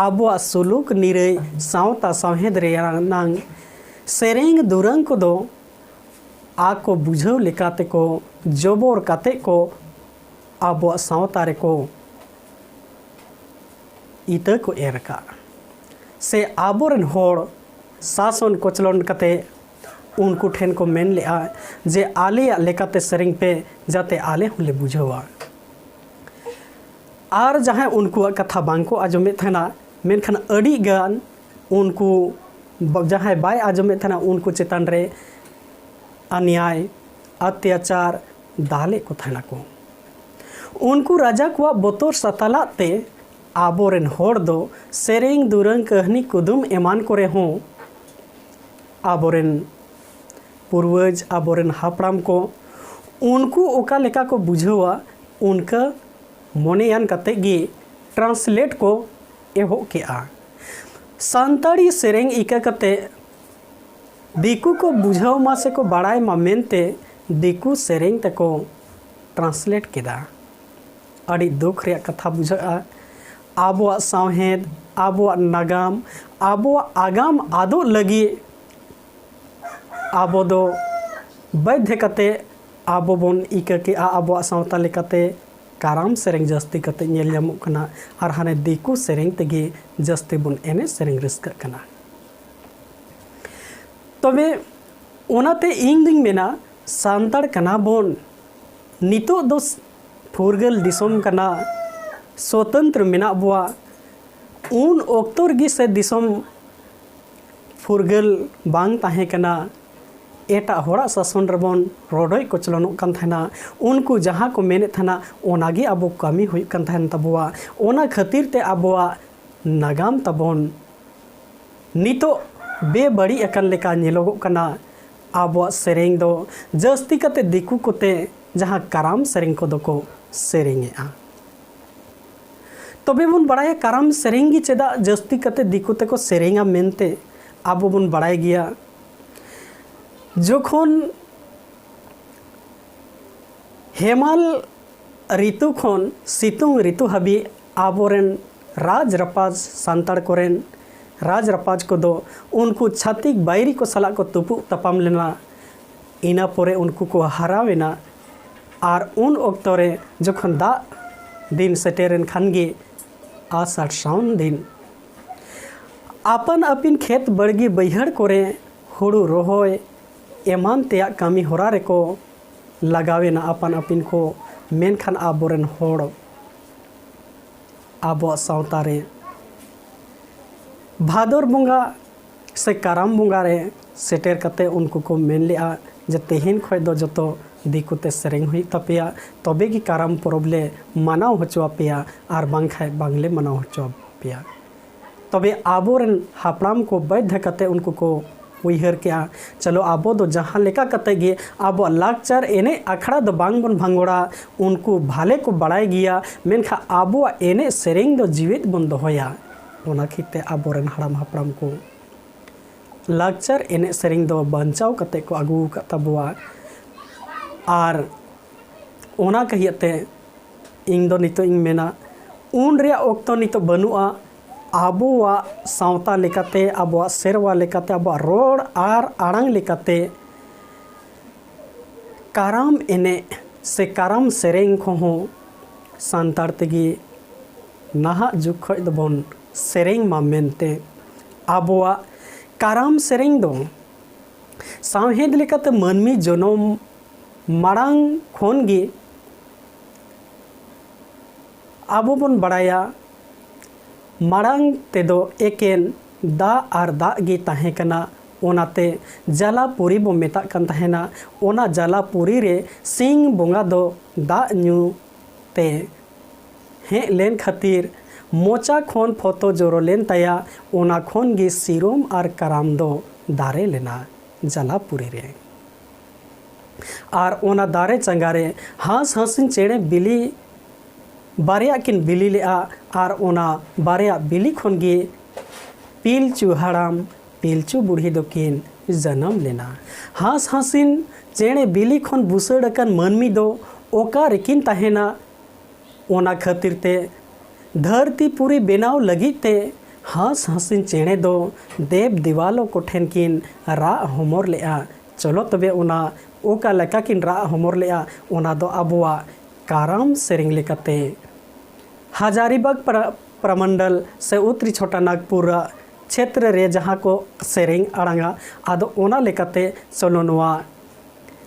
ᱟᱵᱚᱣᱟᱜ ᱥᱩᱞᱩᱠ ᱱᱤᱨᱟᱹᱭ ᱥᱟᱶᱛᱟ ᱥᱟᱶᱦᱮᱫ ᱨᱮᱱᱟᱝ ᱥᱮᱨᱮᱧ ᱫᱩᱨᱟᱹᱝ ᱠᱚᱫᱚ ᱟᱠᱚ ᱵᱩᱡᱷᱟᱹᱣ ᱞᱮᱠᱟ ᱛᱮᱠᱚ ᱡᱚᱵᱚᱨ ᱠᱟᱛᱮ ᱠᱚ ᱟᱵᱚᱣᱟᱜ ᱥᱟᱶᱛᱟ ᱨᱮᱠᱚ ᱤᱛᱟᱹ ᱠᱚ ᱮᱨ ᱟᱠᱟᱫ, ᱥᱮ ᱟᱵᱚᱨᱮᱱ ᱦᱚᱲ ᱥᱟᱥᱚᱱ ᱠᱚᱪᱞᱚᱱ ᱠᱟᱛᱮ ᱩᱱᱠᱩ ᱴᱷᱮᱱ ᱠᱚ ᱢᱮᱱ ᱞᱮᱫᱼᱟ ᱡᱮ ᱟᱞᱮᱭᱟᱜ ᱞᱮᱠᱟᱛᱮ ᱥᱮᱨᱮᱧ ᱯᱮ, ᱡᱟᱛᱮ ᱟᱞᱮ ᱦᱚᱸᱞᱮ ᱵᱩᱡᱷᱟᱹᱣᱟ᱾ ᱟᱨ ᱡᱟᱦᱟᱸᱭ ᱩᱱᱠᱩᱣᱟᱜ ᱠᱟᱛᱷᱟ ᱵᱟᱝᱠᱚ ᱟᱸᱡᱚᱢᱮᱫ ᱛᱟᱦᱮᱱᱟ, ᱢᱮᱱᱠᱷᱟᱱ ᱟᱹᱰᱤ ᱜᱟᱱ ᱩᱱᱠᱩ ᱵ- ᱡᱟᱦᱟᱸᱭ ᱵᱟᱭ ᱟᱸᱡᱚᱢᱮᱫ ᱛᱟᱦᱮᱱᱟ, ᱩᱱᱠᱩ ᱪᱮᱛᱟᱱ ᱨᱮ ᱚᱱᱱᱭᱟᱭ, ᱚᱛᱛᱟᱪᱟᱨ ᱫᱟᱞᱮᱫ ᱠᱚ ᱛᱟᱦᱮᱱᱟᱠᱚ᱾ ᱩᱱᱠᱩ ᱨᱟᱡᱟ ᱠᱚᱣᱟᱜ ᱵᱚᱛᱚᱨ ᱥᱟᱛᱟᱞᱟᱜ ᱛᱮ ᱟᱵᱚᱨᱮᱱ ᱦᱚᱲ ᱫᱚ ᱥᱮᱨᱮᱧ, ᱫᱩᱨᱟᱹᱝ, ᱠᱟᱹᱦᱱᱤ, ᱠᱩᱫᱩᱢ ᱮᱢᱟᱱ ᱠᱚᱨᱮ ᱦᱚᱸ ᱟᱵᱚᱨᱮᱱ ᱯᱩᱨᱣᱟᱹᱡᱽ, ᱟᱵᱚᱨᱮᱱ ᱦᱟᱯᱲᱟᱢ ᱠᱚ, ᱩᱱᱠᱩ ᱚᱠᱟ ᱞᱮᱠᱟ ᱠᱚ ᱵᱩᱡᱷᱟᱹᱣᱟ, ᱚᱱᱠᱟ ᱢᱚᱱᱮᱭᱟᱱ ᱠᱟᱛᱮ ᱜᱮ ᱴᱨᱟᱱᱥᱞᱮᱴ ᱠᱚ ᱮᱦᱚᱵ ᱠᱮᱜᱼᱟ᱾ ᱥᱟᱱᱛᱟᱲᱤ ᱥᱮᱨᱮᱧ ᱤᱠᱟᱹ ᱠᱟᱛᱮ ᱫᱤᱠᱩ ᱠᱚ ᱵᱩᱡᱷᱟᱹᱣ ᱢᱟ ᱥᱮᱠᱚ ᱵᱟᱲᱟᱭ ᱢᱟ ᱢᱮᱱᱛᱮ ᱫᱤᱠᱩ ᱥᱮᱨᱮᱧ ᱛᱮᱠᱚ ᱴᱨᱟᱱᱥᱞᱮᱴ ᱠᱮᱫᱟ᱾ ᱟᱹᱰᱤ ᱫᱩᱠ ᱨᱮᱭᱟᱜ ᱠᱟᱛᱷᱟ ᱵᱩᱡᱷᱟᱹᱜᱼᱟ᱾ ᱟᱵᱚᱣᱟᱜ ᱥᱟᱶᱦᱮᱫ, ᱟᱵᱚᱣᱟᱜ ᱱᱟᱜᱟᱢ, ᱟᱵᱚᱣᱟᱜ ᱟᱜᱟᱢ ᱟᱫᱚᱜ ᱞᱟᱹᱜᱤᱫ ᱟᱵᱚ ᱫᱚ ᱵᱟᱫᱷᱭᱚ ᱠᱟᱛᱮ ᱟᱵᱚ ᱵᱚᱱ ᱤᱠᱟᱹ ᱠᱮᱜᱼᱟ ᱟᱵᱚᱣᱟᱜ ᱥᱟᱶᱛᱟ ᱞᱮᱠᱟᱛᱮ ᱠᱟᱨᱟᱢ ᱥᱮᱨᱮᱧ ᱡᱟᱹᱥᱛᱤ ᱠᱟᱛᱮ ᱧᱮᱞ ᱧᱟᱢᱚᱜ ᱠᱟᱱᱟ, ᱟᱨ ᱦᱟᱱᱮ ᱫᱤᱠᱩ ᱥᱮᱨᱮᱧ ᱛᱮᱜᱮ ᱡᱟᱹᱥᱛᱤ ᱵᱚᱱ ᱮᱱᱮᱡ ᱥᱮᱨᱮᱧ ᱨᱟᱹᱥᱠᱟᱹᱜ ᱠᱟᱱᱟ᱾ ᱛᱚᱵᱮ ᱚᱱᱟᱛᱮ ᱤᱧ ᱫᱩᱧ ᱢᱮᱱᱟ, ᱥᱟᱱᱛᱟᱲ ᱠᱟᱱᱟ ᱵᱚᱱ, ᱱᱤᱛᱚᱜ ᱫᱚ ᱯᱷᱩᱨᱜᱟᱹᱞ ᱫᱤᱥᱚᱢ ᱠᱟᱱᱟ, ᱥᱚᱛᱚᱱᱛᱨᱚ ᱢᱮᱱᱟᱜ ᱵᱚᱣᱟ᱾ ᱩᱱ ᱚᱠᱛᱚ ᱨᱮᱜᱮ ᱥᱮ ᱫᱤᱥᱚᱢ ᱯᱷᱩᱨᱜᱟᱹᱞ ᱵᱟᱝ ᱛᱟᱦᱮᱸ ᱠᱟᱱᱟ, ᱮᱴᱟᱜ ᱦᱚᱲᱟᱜ ᱥᱟᱥᱚᱱ ᱨᱮᱵᱚᱱ ᱨᱚᱰᱚᱡ ᱠᱚᱪᱞᱚᱱᱚᱜ ᱠᱟᱱ ᱛᱟᱦᱮᱱᱟ᱾ ᱩᱱᱠᱩ ᱡᱟᱦᱟᱸ ᱠᱚ ᱢᱮᱱᱮᱫ ᱛᱟᱦᱮᱱᱟ, ᱚᱱᱟᱜᱮ ᱟᱵᱚ ᱠᱟᱹᱢᱤ ᱦᱩᱭᱩᱜ ᱠᱟᱱ ᱛᱟᱦᱮᱱ ᱛᱟᱵᱚᱣᱟ᱾ ᱚᱱᱟ ᱠᱷᱟᱹᱛᱤᱨ ᱛᱮ ᱟᱵᱚᱣᱟᱜ ᱱᱟᱜᱟᱢ ᱛᱟᱵᱚᱱ ᱱᱤᱛᱚᱜ ᱵᱮᱵᱟᱹᱲᱤᱡ ᱟᱠᱟᱱ ᱞᱮᱠᱟ ᱧᱮᱞᱚᱜᱚᱜ ᱠᱟᱱᱟ᱾ ᱟᱵᱚᱣᱟᱜ ᱥᱮᱨᱮᱧ ᱫᱚ ᱡᱟᱹᱥᱛᱤ ᱠᱟᱛᱮ ᱫᱤᱠᱩ ᱠᱚᱛᱮ ᱡᱟᱦᱟᱸ ᱠᱟᱨᱟᱢ ᱥᱮᱨᱮᱧ ᱠᱚᱫᱚ ᱠᱚ ᱥᱮᱨᱮᱧᱮᱜᱼᱟ᱾ ᱛᱚᱵᱮ ᱵᱚᱱ ᱵᱟᱲᱟᱭᱟ, ᱠᱟᱨᱟᱢ ᱥᱮᱨᱮᱧ ᱜᱮ ᱪᱮᱫᱟᱜ ᱡᱟᱹᱥᱛᱤ ᱠᱟᱛᱮ ᱫᱤᱠᱩ ᱛᱮᱠᱚ ᱥᱮᱨᱮᱧᱟ ᱢᱮᱱᱛᱮ ᱟᱵᱚ ᱵᱚᱱ ᱵᱟᱲᱟᱭ ᱜᱮᱭᱟ᱾ ᱡᱚᱠᱷᱚᱱ ᱦᱮᱢᱟᱞ ᱨᱤᱛᱩ ᱠᱷᱚᱱ ᱥᱤᱛᱩᱝ ᱨᱤᱛᱩ ᱦᱟᱹᱵᱤᱡ ᱟᱵᱚᱨᱮᱱ ᱨᱟᱡᱽ ᱨᱟᱯᱟᱡᱽ, ᱥᱟᱱᱛᱟᱲ ᱠᱚᱨᱮᱱ ᱨᱟᱡᱽ ᱨᱟᱯᱟᱡᱽ ᱠᱚᱫᱚ ᱩᱱᱠᱩ ᱪᱷᱟᱹᱛᱤᱠ ᱵᱟᱹᱭᱨᱤ ᱠᱚ ᱥᱟᱞᱟᱜ ᱠᱚ ᱛᱩᱯᱩᱜ ᱛᱟᱯᱟᱢ ᱞᱮᱱᱟ᱾ ᱤᱱᱟᱹ ᱯᱚᱨᱮ ᱩᱱᱠᱩ ᱠᱚ ᱦᱟᱨᱟᱣᱮᱱᱟ, ᱟᱨ ᱩᱱ ᱚᱠᱛᱚ ᱨᱮ ᱡᱚᱠᱷᱚᱱ ᱫᱟᱜ ᱫᱤᱱ ᱥᱮᱴᱮᱨᱮᱱ ᱠᱷᱟᱱ ᱜᱮ ᱟᱥᱟᱲ ᱥᱟᱱ ᱫᱤᱱ ᱟᱯᱟᱱ ᱟᱹᱯᱤᱱ ᱠᱷᱮᱛ ᱵᱟᱲᱜᱮ ᱵᱟᱹᱭᱦᱟᱹᱲ ᱠᱚᱨᱮ ᱦᱩᱲᱩ ᱨᱚᱦᱚᱭ ᱮᱢᱟᱱ ᱛᱮᱭᱟᱜ ᱠᱟᱹᱢᱤ ᱦᱚᱨᱟ ᱨᱮᱠᱚ ᱞᱟᱜᱟᱣᱮᱱᱟ ᱟᱯᱟᱱ ᱟᱹᱯᱤᱱ ᱠᱚ᱾ ᱢᱮᱱᱠᱷᱟᱱ ᱟᱵᱚᱨᱮᱱ ᱦᱚᱲ ᱟᱵᱚᱣᱟᱜ ᱥᱟᱶᱛᱟ ᱨᱮ ᱵᱷᱟᱫᱚᱨ ᱵᱚᱸᱜᱟ ᱥᱮ ᱠᱟᱨᱟᱢ ᱵᱚᱸᱜᱟ ᱨᱮ ᱥᱮᱴᱮᱨ ᱠᱟᱛᱮ ᱩᱱᱠᱩ ᱠᱚ ᱢᱮᱱ ᱞᱮᱜᱼᱟ ᱡᱮ ᱛᱮᱦᱮᱧ ᱠᱷᱚᱱ ᱫᱚ ᱡᱚᱛᱚ ᱫᱤᱠᱩ ᱛᱮ ᱥᱮᱨᱮᱧ ᱦᱩᱭᱩᱜ ᱛᱟᱯᱮᱭᱟ, ᱛᱚᱵᱮ ᱜᱮ ᱠᱟᱨᱟᱢ ᱯᱚᱨᱚᱵᱽ ᱞᱮ ᱢᱟᱱᱟᱣ ᱦᱚᱪᱚ ᱟᱯᱮᱭᱟ, ᱟᱨ ᱵᱟᱝᱠᱷᱟᱱ ᱵᱟᱝᱞᱮ ᱢᱟᱱᱟᱣ ᱦᱚᱪᱚ ᱟᱯᱮᱭᱟ᱾ ᱛᱚᱵᱮ ᱟᱵᱚᱨᱮᱱ ᱦᱟᱯᱲᱟᱢ ᱠᱚ ᱵᱟᱫᱷᱭᱚ ᱠᱟᱛᱮ ᱩᱱᱠᱩ ᱠᱚ ᱩᱭᱦᱟᱹᱨ ᱠᱮᱜᱼᱟ, ᱪᱚᱞᱚ ᱟᱵᱚ ᱫᱚ ᱡᱟᱦᱟᱸ ᱞᱮᱠᱟ ᱠᱟᱛᱮ ᱜᱮ ᱟᱵᱚᱣᱟᱜ ᱞᱟᱠᱪᱟᱨ ᱮᱱᱮᱡ ᱟᱠᱷᱲᱟ ᱫᱚ ᱵᱟᱝ ᱵᱚᱱ ᱵᱷᱟᱸᱜᱚᱲᱟ᱾ ᱩᱱᱠᱩ ᱵᱷᱟᱞᱮ ᱠᱚ ᱵᱟᱲᱟᱭ ᱜᱮᱭᱟ, ᱢᱮᱱᱠᱷᱟᱱ ᱟᱵᱚᱣᱟᱜ ᱮᱱᱮᱡ ᱥᱮᱨᱮᱧ ᱫᱚ ᱡᱤᱣᱮᱫ ᱵᱚᱱ ᱫᱚᱦᱚᱭᱟ᱾ ᱚᱱᱟ ᱠᱷᱟᱹᱛᱤᱨ ᱛᱮ ᱟᱵᱚᱨᱮᱱ ᱦᱟᱲᱟᱢ ᱦᱟᱯᱲᱟᱢ ᱠᱚ ᱞᱟᱠᱪᱟᱨ ᱮᱱᱮᱡ ᱥᱮᱨᱮᱧ ᱫᱚ ᱵᱟᱧᱪᱟᱣ ᱠᱟᱛᱮ ᱠᱚ ᱟᱹᱜᱩ ᱟᱠᱟᱫ ᱛᱟᱵᱚᱣᱟ᱾ ᱟᱨ ᱚᱱᱟ ᱠᱟᱹᱦᱤᱭᱟᱹ ᱛᱮ ᱤᱧ ᱫᱚ ᱱᱤᱛᱚᱜ ᱤᱧ ᱢᱮᱱᱟ, ᱩᱱ ᱨᱮᱭᱟᱜ ᱚᱠᱛᱚ ᱱᱤᱛᱚᱜ ᱵᱟᱹᱱᱩᱜᱼᱟ᱾ ᱟᱵᱚᱣᱟᱜ ᱥᱟᱶᱛᱟ ᱞᱮᱠᱟᱛᱮ, ᱟᱵᱚᱣᱟᱜ ᱥᱮᱨᱣᱟ ᱞᱮᱠᱟᱛᱮ, ᱟᱵᱚᱣᱟᱜ ᱨᱚᱲ ᱟᱨ ᱟᱲᱟᱝ ᱞᱮᱠᱟᱛᱮ ᱠᱟᱨᱟᱢ ᱮᱱᱮᱡ ᱥᱮ ᱠᱟᱨᱟᱢ ᱥᱮᱨᱮᱧ ᱠᱚᱦᱚᱸ ᱥᱟᱱᱛᱟᱲ ᱛᱮᱜᱮ ᱱᱟᱦᱟᱜ ᱡᱩᱜᱽ ᱠᱷᱚᱱ ᱫᱚᱵᱚᱱ ᱥᱮᱨᱮᱧ ᱢᱟ ᱢᱮᱱᱛᱮ, ᱟᱵᱚᱣᱟᱜ ᱠᱟᱨᱟᱢ ᱥᱮᱨᱮᱧ ᱫᱚ ᱥᱟᱶᱦᱮᱫ ᱞᱮᱠᱟᱛᱮ ᱢᱟᱹᱱᱢᱤ ᱡᱚᱱᱚᱢ ᱢᱟᱲᱟᱝ ᱠᱷᱚᱱ ᱜᱮ ᱟᱵᱚ ᱵᱚᱱ ᱵᱟᱲᱟᱭᱟ, ᱢᱟᱲᱟᱝ ᱛᱮᱫᱚ ᱮᱠᱮᱱ ᱫᱟᱜ ᱟᱨ ᱫᱟᱜ ᱜᱮ ᱛᱟᱦᱮᱸ ᱠᱟᱱᱟ᱾ ᱚᱱᱟᱛᱮ ᱡᱟᱞᱟᱯᱩᱨᱤ ᱵᱚ ᱢᱮᱛᱟᱜ ᱠᱟᱱ ᱛᱟᱦᱮᱱᱟ᱾ ᱚᱱᱟ ᱡᱟᱞᱟᱯᱩᱨᱤ ᱨᱮ ᱥᱤᱧ ᱵᱚᱸᱜᱟ ᱫᱚ ᱫᱟᱜ ᱧᱩ ᱛᱮ ᱦᱮᱡ ᱞᱮᱱ ᱠᱷᱟᱹᱛᱤᱨ ᱢᱚᱪᱟ ᱠᱷᱚᱱ ᱯᱷᱚᱛᱚ ᱡᱚᱨᱚ ᱞᱮᱱ ᱛᱟᱭᱟ᱾ ᱚᱱᱟ ᱠᱷᱚᱱ ᱜᱮ ᱥᱤᱨᱚᱢ ᱟᱨ ᱠᱟᱨᱟᱢ ᱫᱚ ᱫᱟᱨᱮ ᱞᱮᱱᱟ ᱡᱟᱞᱟᱯᱩᱨᱤ ᱨᱮ᱾ ᱟᱨ ᱚᱱᱟ ᱫᱟᱨᱮ ᱪᱟᱸᱜᱟ ᱨᱮ ᱦᱟᱸᱥ ᱦᱟᱸᱥᱤᱱ ᱪᱮᱬᱮ ᱵᱤᱞᱤ ᱵᱟᱨᱭᱟ ᱠᱤᱱ ᱵᱤᱞᱤ ᱞᱮᱫᱼᱟ᱾ ᱟᱨ ᱚᱱᱟ ᱵᱟᱨᱭᱟ ᱵᱤᱞᱤ ᱠᱷᱚᱱ ᱜᱮ ᱯᱤᱞᱪᱩ ᱦᱟᱲᱟᱢ ᱯᱤᱞᱪᱩ ᱵᱩᱲᱦᱤ ᱫᱚᱠᱤᱱ ᱡᱟᱱᱟᱢ ᱞᱮᱱᱟ᱾ ᱦᱟᱸᱥ ᱦᱟᱸᱥᱤᱱ ᱪᱮᱬᱮ ᱵᱤᱞᱤ ᱠᱷᱚᱱ ᱵᱩᱥᱟᱹᱲ ᱟᱠᱟᱱ ᱢᱟᱹᱱᱢᱤ ᱫᱚ ᱚᱠᱟ ᱨᱮᱠᱤᱱ ᱛᱟᱦᱮᱱᱟ? ᱚᱱᱟ ᱠᱷᱟᱹᱛᱤᱨ ᱛᱮ ᱫᱷᱟᱹᱨᱛᱤ ᱯᱩᱨᱤ ᱵᱮᱱᱟᱣ ᱞᱟᱹᱜᱤᱫ ᱛᱮ ᱦᱟᱸᱥ ᱦᱟᱸᱥᱤᱱ ᱪᱮᱬᱮ ᱫᱚ ᱫᱮᱵ ᱫᱮᱣᱟᱞᱚ ᱠᱚᱴᱷᱮᱱ ᱠᱤᱱ ᱨᱟᱜ ᱦᱚᱢᱚᱨ ᱞᱮᱫᱼᱟ᱾ ᱪᱚᱞᱚ ᱛᱚᱵᱮ, ᱚᱱᱟ ᱚᱠᱟ ᱞᱮᱠᱟ ᱠᱤᱱ ᱨᱟᱜ ᱦᱚᱢᱚᱨ ᱞᱮᱫᱼᱟ, ᱚᱱᱟ ᱫᱚ ᱟᱵᱚᱣᱟᱜ ᱠᱟᱨᱟᱢ ᱥᱮᱨᱮᱧ ᱞᱮᱠᱟᱛᱮ ᱦᱟᱡᱟᱨᱤᱵᱟᱜᱽ ᱯᱨᱟ-, ᱯᱨᱟᱢᱚᱱᱰᱚᱞ ᱥᱮ ᱩᱛᱛᱨᱤ ᱪᱷᱳᱴᱟ ᱱᱟᱜᱽᱯᱩᱨ ᱪᱷᱮᱛᱨᱚ ᱨᱮ ᱡᱟᱦᱟᱸ ᱠᱚ ᱥᱮᱨᱮᱧ ᱟᱲᱟᱝᱟ, ᱟᱫᱚ ᱚᱱᱟ ᱞᱮᱠᱟᱛᱮ ᱪᱚᱞᱚ ᱱᱚᱣᱟ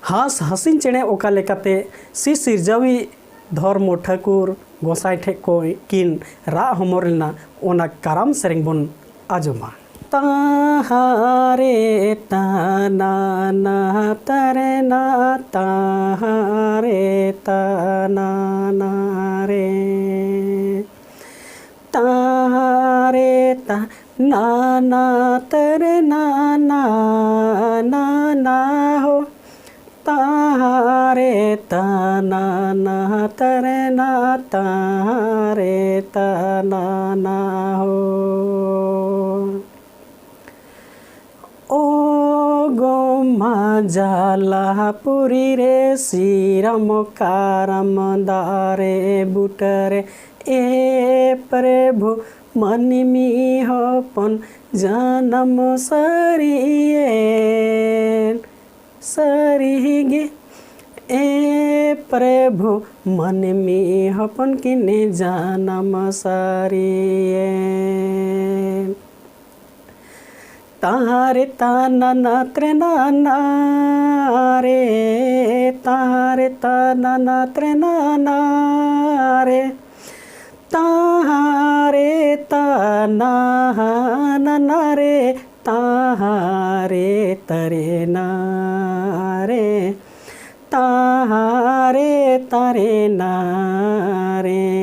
ᱦᱟᱸᱥ ᱦᱟᱸᱥᱤᱱ ᱪᱮᱬᱮ ᱚᱠᱟ ᱞᱮᱠᱟᱛᱮ ᱥᱤ ᱥᱤᱨᱡᱟᱹᱣᱤᱡ ᱫᱷᱚᱨᱢᱚ ᱴᱷᱟᱹᱠᱩᱨ ᱜᱚᱸᱥᱟᱭ ᱴᱷᱮᱱ ᱠᱚ ᱠᱤᱱ ᱨᱟᱜ ᱦᱚᱢᱚᱨ ᱞᱮᱱᱟ, ᱚᱱᱟ ᱠᱟᱨᱟᱢ ᱥᱮᱨᱮᱧ ᱵᱚᱱ ᱟᱸᱡᱚᱢᱟ᱾ ᱛᱟᱦᱟᱨᱮ ᱛᱟᱱᱟ ᱱᱟ ᱛᱟᱨᱮ ᱱᱟ, ᱛᱟᱦᱟᱨᱮ ᱛᱟᱱᱟ ᱱᱟ ᱨᱮ, ᱛᱟᱦᱟᱨᱮ ᱛᱟᱱᱟ ᱱᱟ ᱛᱟᱨᱮ ᱱᱟ ᱱᱟ ᱱᱟ ᱱᱟ ᱦᱳ, ᱛᱟᱦᱟᱨᱮ ᱛᱟᱱᱟ ᱱᱟ ᱛᱟᱨᱮ ᱱᱟ, ᱛᱟᱦᱟᱨᱮ ᱛᱟᱱᱟ ᱱᱟ ᱦᱳ᱾ ᱳ ᱜᱚ ᱢᱟ ᱡᱟᱞᱟᱯᱩᱨᱤ ᱨᱮ ᱥᱤᱨᱟᱢ ᱠᱟᱨᱟᱢ ᱫᱟᱨᱮ ᱵᱩᱴᱟᱹ ᱨᱮ, ᱮ ᱯᱨᱚᱵᱷᱩ, ᱢᱟᱹᱱᱢᱤ ᱦᱚᱯᱚᱱ ᱡᱟᱱᱟᱢ ᱥᱟᱹᱨᱤᱭᱮᱱ, ᱥᱟᱹᱨᱤᱜᱮ, ᱮ ᱯᱨᱚᱵᱷᱩ, ᱢᱟᱹᱱᱢᱤ ᱦᱚᱯᱚᱱ ᱠᱤᱱ ᱡᱟᱱᱟᱢ ᱥᱟᱹᱨᱤᱭᱮᱱ᱾ ᱛᱟᱦᱟᱨᱮ ᱛᱟᱱᱟ ᱱᱟᱛᱨᱮ ᱱᱟᱱᱟ ᱨᱮ, ᱛᱟᱦᱟᱨᱮ ᱛᱟᱱᱟ ᱱᱟᱛᱨᱮ ᱱᱟᱱᱟ ᱨᱮ, ᱛᱟᱦᱟᱨᱮ ᱛᱟᱱᱟ ᱱᱟᱱᱟ ᱨᱮ, ᱛᱟᱦᱟᱨᱮ ᱛᱟᱨᱮ ᱱᱟ ᱨᱮ, ᱛᱟᱦᱟᱨᱮ ᱛᱟᱨᱮ ᱱᱟ ᱨᱮ᱾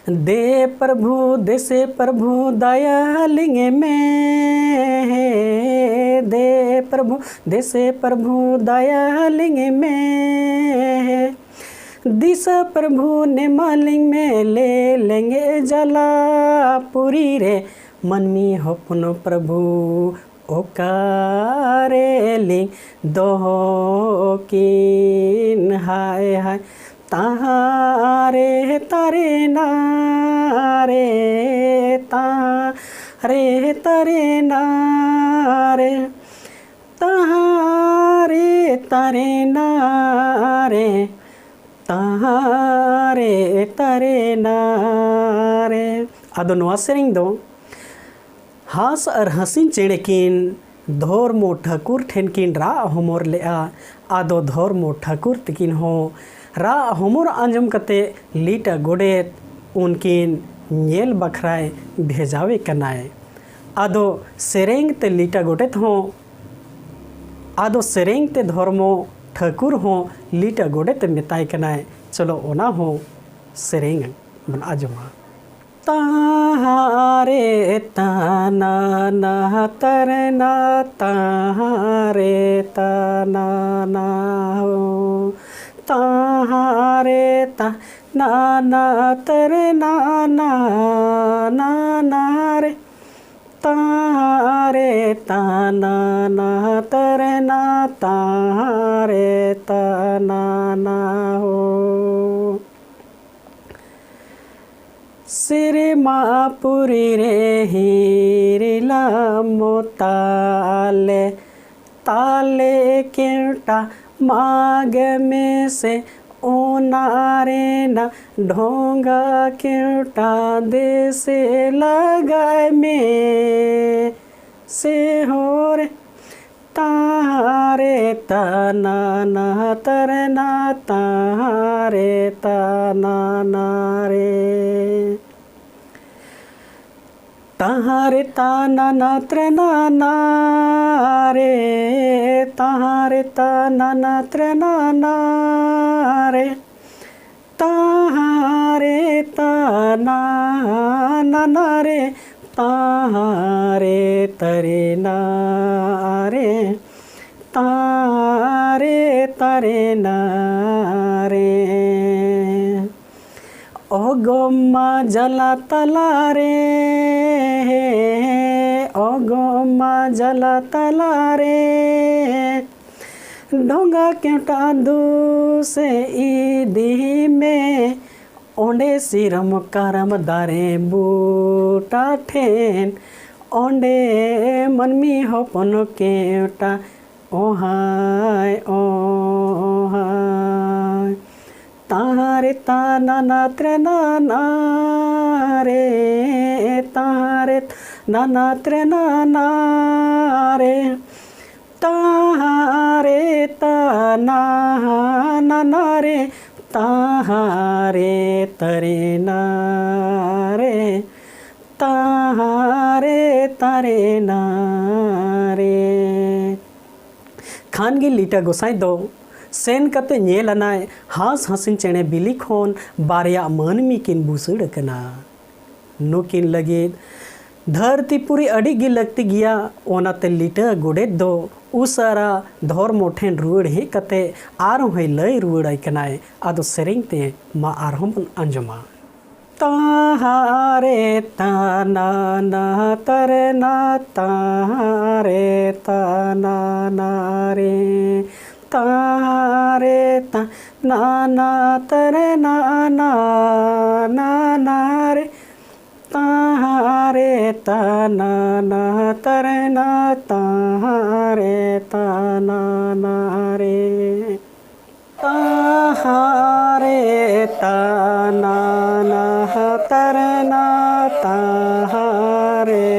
दे प्रभु, दे से प्रभु, दया लिंग में है। दे प्रभु, दे से प्रभु, दया लिंग में है। दिस प्रभु ने मालिंग में ले लेंगे जलापुरी रे। ᱢᱟᱹᱱᱢᱤ ᱦᱚᱯᱚᱱ ᱯᱨᱚᱵᱷᱩ ᱚᱠᱟᱨᱮ ᱞᱤᱧ ᱫᱚᱦᱚ ᱠᱤᱱ ᱦᱟᱭ ᱦᱟᱭ᱾ ᱛᱟᱦᱟᱨᱮ ᱛᱟᱨᱮ ᱱᱟᱨᱮ, ᱛᱟᱦᱟᱨᱮ ᱛᱟᱨᱮ ᱱᱟᱨᱮ, ᱛᱟᱦᱟᱨᱮ ᱛᱟᱨᱮ ᱱᱟᱨᱮ, ᱛᱟᱦᱟᱨᱮ ᱛᱟᱨᱮ ᱱᱟᱨᱮ᱾ ᱟᱫᱚ ᱱᱚᱣᱟ ᱥᱮᱨᱮᱧ ᱫᱚ ᱦᱟᱸᱥ ᱟᱨ ᱦᱟᱹᱥᱤᱧ ᱪᱮᱬᱮ ᱠᱤᱱ ᱫᱷᱚᱨᱢᱚ ᱴᱷᱟᱹᱠᱩᱨ ᱴᱷᱮᱱ ᱠᱤᱱ ᱨᱟᱜ ᱦᱚᱢᱚᱨ ᱞᱮᱫᱼᱟ᱾ ᱟᱫᱚ ᱫᱷᱚᱨᱢᱚ ᱴᱷᱟᱹᱠᱩᱨ ᱛᱤᱠᱤᱱ ᱦᱚᱸ ᱨᱟᱜ ᱦᱚᱢᱚᱨ ᱟᱸᱡᱚᱢ ᱠᱟᱛᱮ ᱞᱤᱴᱟᱹ ᱜᱚᱰᱮᱛ ᱩᱱᱠᱤᱱ ᱧᱮᱞ ᱵᱟᱠᱷᱨᱟᱭ ᱵᱷᱮᱡᱟᱣᱮ ᱠᱟᱱᱟᱭ᱾ ᱟᱫᱚ ᱥᱮᱨᱮᱧ ᱛᱮ ᱞᱤᱴᱟᱹ ᱜᱚᱰᱮᱛ ᱦᱚᱸ, ᱟᱫᱚ ᱥᱮᱨᱮᱧ ᱛᱮ ᱫᱷᱚᱨᱢᱚ ᱴᱷᱟᱹᱠᱩᱨ ᱦᱚᱸ ᱞᱤᱴᱟᱹ ᱜᱚᱰᱮᱛ ᱮ ᱢᱮᱛᱟᱭ ᱠᱟᱱᱟᱭ᱾ ᱪᱚᱞᱚ ᱚᱱᱟ ᱦᱚᱸ ᱥᱮᱨᱮᱧ ᱵᱚᱱ ᱟᱸᱡᱚᱢᱟ᱾ ᱛᱟᱦᱟᱨᱮ ᱛᱟᱱᱟ ᱱᱟ ᱛᱟᱨᱮ ᱱᱟ, ᱛᱟᱦᱟᱨᱮ ᱛᱟᱱᱟ ᱱᱟ ᱦᱳ, ᱛᱟᱦᱟᱨᱮ ᱛᱟᱱᱟ ᱱᱟ ᱛᱟᱨᱮ ᱱᱟ ᱱᱟ ᱱᱟ ᱱᱟ ᱨᱮ᱾ ᱛᱟᱦᱟᱨᱮ ᱛᱟᱱᱟᱱᱟ ᱛᱟᱨᱮᱱᱟ ᱛᱟᱦᱟᱨᱮ ᱛᱟᱱᱟᱱᱟ ᱦᱳ᱾ ᱥᱮᱨᱢᱟ ᱯᱩᱨᱤ ᱨᱮ ᱦᱤᱨᱤᱞᱟ ᱢᱚᱛᱟᱞᱮ ᱛᱟᱞᱮ ᱠᱮᱣᱴᱟ ᱢᱟᱜᱽ ᱢᱮᱥᱮ ᱚᱱᱟ ᱨᱮᱱᱟᱜ ᱰᱷᱚᱸᱜᱟ ᱠᱮᱣᱴᱟ ᱫᱮᱥᱮ ᱞᱟᱜᱟᱭ ᱢᱮ᱾ ᱥᱮᱦᱚᱨ ᱛᱟᱦᱟᱨᱮ ᱛᱟᱱᱟᱱᱟ ᱛᱟᱨᱮᱱᱟ ᱛᱟᱦᱟᱨᱮ ᱛᱟᱱᱟᱱᱟ ᱨᱮ᱾ ᱛᱟᱦᱟᱨᱮ ᱛᱟᱱᱟᱱᱟ ᱛᱨᱮᱱᱟᱱᱟ ᱨᱮ, ᱛᱟᱦᱟᱨᱮ ᱛᱟᱱᱟᱱᱟ ᱛᱨᱮᱱᱟᱱᱟ ᱨᱮ, ᱛᱟᱦᱟᱨᱮ ᱛᱟᱱᱟᱱᱟ ᱨᱮ, ᱛᱟᱦᱟᱨᱮ ᱛᱟᱨᱮᱱᱟ ᱨᱮ, ᱛᱟᱦᱟᱨᱮ ᱛᱟᱨᱮᱱᱟ ᱨᱮ᱾ ᱚᱜᱚᱢ ᱢᱟ ᱡᱟᱞᱟ ᱛᱟᱞᱟᱨᱮ, ᱚᱜᱚᱢ ᱢᱟ ᱡᱟᱞᱟ ᱛᱟᱞᱟᱨᱮ, ᱰᱷᱚᱸᱜᱟ ᱠᱮᱣᱴᱟ ᱫᱩᱥᱮ ᱤᱫᱤ ᱢᱮ, ᱚᱸᱰᱮ ᱥᱤᱨᱚᱢ ᱠᱟᱨᱟᱢ ᱫᱟᱨᱮ ᱵᱩᱴᱟ ᱴᱷᱮᱱ, ᱚᱸᱰᱮ ᱢᱟᱹᱱᱢᱤ ᱦᱚᱯᱚᱱ ᱠᱮᱣᱴᱟ ᱚᱦᱟᱭ ᱚᱦᱟᱭ᱾ ᱛᱟᱦᱟᱨᱮ ᱛᱟᱱᱟᱱᱟ ᱛᱨᱮᱱᱟᱱᱟ ᱨᱮ, ᱛᱟᱦᱟᱨᱮ ᱛᱟᱱᱟᱱᱟ ᱛᱨᱮᱱᱟᱱᱟ ᱨᱮ, ᱛᱟᱦᱟᱨᱮ ᱛᱟᱱᱟᱱᱟ ᱨᱮ, ᱛᱟᱦᱟᱨᱮ ᱛᱟᱨᱮᱱᱟ ᱨᱮ, ᱛᱟᱦᱟᱨᱮ ᱛᱟᱨᱮᱱᱟ ᱨᱮ᱾ ᱠᱷᱟᱱ ᱜᱮ ᱞᱤᱴᱟᱹ ᱜᱚᱸᱥᱟᱭ ᱫᱚ ᱥᱮᱱ ᱠᱟᱛᱮ ᱧᱮᱞ ᱟᱱᱟᱭ ᱦᱟᱸᱥ ᱦᱟᱸᱥᱤᱱ ᱪᱮᱬᱮ ᱵᱤᱞᱤ ᱠᱷᱚᱱ ᱵᱟᱨᱭᱟ ᱢᱟᱹᱱᱢᱤ ᱠᱤᱱ ᱵᱩᱥᱟᱹᱲ ᱟᱠᱟᱱᱟ᱾ ᱱᱩᱠᱤᱱ ᱞᱟᱹᱜᱤᱫ ᱫᱷᱟᱹᱨᱛᱤ ᱯᱩᱨᱤ ᱟᱹᱰᱤ ᱜᱮ ᱞᱟᱹᱠᱛᱤ ᱜᱮᱭᱟ᱾ ᱚᱱᱟᱛᱮ ᱞᱤᱴᱟᱹ ᱜᱚᱰᱮᱛ ᱫᱚ ᱩᱥᱟᱹᱨᱟ ᱫᱷᱚᱨᱢᱚ ᱴᱷᱮᱱ ᱨᱩᱣᱟᱹᱲ ᱦᱮᱡ ᱠᱟᱛᱮ ᱟᱨᱦᱚᱸᱭ ᱞᱟᱹᱭ ᱨᱩᱣᱟᱹᱲᱟᱭ ᱠᱟᱱᱟᱭ᱾ ᱟᱫᱚ ᱥᱮᱨᱮᱧ ᱛᱮ ᱢᱟ ᱟᱨᱦᱚᱸ ᱵᱚᱱ ᱟᱸᱡᱚᱢᱟ᱾ ᱛᱟᱦᱟᱨᱮ ᱛᱟᱱᱟᱱᱟ ᱛᱟᱨᱮᱱᱟ ᱛᱟᱦᱟᱨᱮ ᱛᱟᱱᱟᱱᱟ ᱨᱮ᱾ ᱛᱟᱦᱟᱨᱮ ᱛᱟᱱᱟᱱᱟ ᱛᱟᱨᱮᱱᱟ ᱱᱟᱱᱟ ᱨᱮ᱾ ᱛᱟᱦᱟᱨᱮ ᱛᱟᱱᱟᱱᱟ ᱛᱟᱨᱮᱱᱟ ᱛᱟᱦᱟᱨᱮ ᱛᱟᱱᱟᱱᱟ ᱨᱮ᱾ ᱛᱟᱦᱟᱨᱮ ᱛᱟᱱᱟᱱᱟ ᱛᱟᱨᱮᱱᱟ ᱛᱟᱦᱟᱨᱮ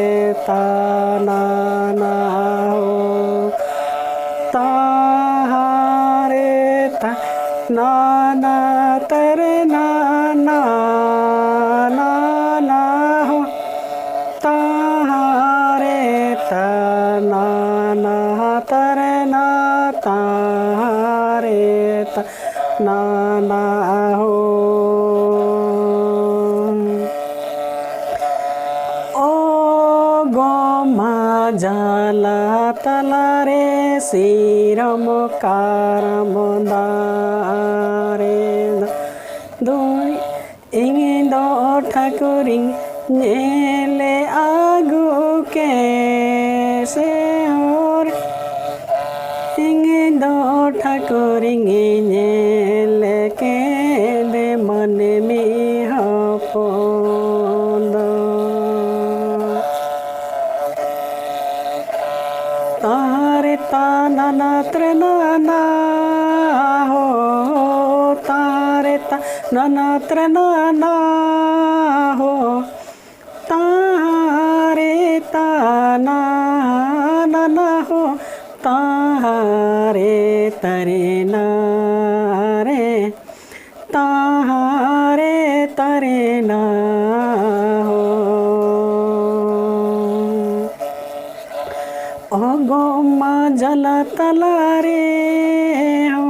ᱛᱟᱱᱟᱱᱟ ᱦᱳ᱾ ᱛᱟᱦᱟᱨᱮ ᱛᱟᱱᱟᱱᱟ ᱛᱟᱨᱮᱱᱟ ᱱᱟᱱᱟ ᱦᱳ᱾ ᱛᱟᱦᱟᱨᱮ ᱛᱟᱱᱟᱱᱟ ᱛᱟᱨᱮᱱᱟ ᱛᱟᱦᱟᱨᱮ ᱛᱟᱱᱟᱱᱟ ᱦᱳ᱾ ᱚᱜᱚᱢᱟ ᱡᱟᱞᱟ ᱛᱟᱞᱟᱨᱮ ᱥᱤᱨᱚᱢ ᱠᱟᱨᱟᱢ ᱫᱟᱨᱮ ᱫᱚ ᱤᱧ ᱫᱚ ᱴᱷᱟᱹᱠᱩᱨᱤᱧ ᱧᱮᱞᱮ ᱟᱹᱜᱩ ᱠᱮᱫ ᱥᱮ ᱦᱚᱨ᱾ ᱤᱧ ᱫᱚ ᱴᱷᱟᱹᱠᱩᱨᱤᱧ ᱧᱮᱞ ᱠᱮᱫᱮ ᱢᱟᱹᱱᱢᱤ ᱦᱚᱯᱚᱱ ᱫᱚ᱾ ᱛᱟᱦᱟᱨᱮ ᱛᱟᱱᱟᱱᱟ ᱛᱨᱮᱱᱟᱱᱟ ᱦᱳ᱾ ᱛᱟᱦᱟᱨᱮ ᱛᱟᱱᱟᱱᱟ ᱛᱨᱮᱱᱟᱱᱟ ᱦᱳ᱾ ᱛᱟᱦᱟᱨᱮ ᱛᱟᱱᱟᱱᱟ ᱦᱳ᱾ ᱛᱟᱦᱟᱨᱮ ᱛᱟᱨᱮᱱᱟ ᱨᱮ᱾ ᱛᱟᱦᱟᱨᱮ ᱛᱟᱨᱮᱱᱟ ᱦᱳ᱾ ᱚᱜᱚᱢᱟ ᱡᱟᱞᱟ ᱛᱟᱞᱟᱨᱮ ᱦᱳ᱾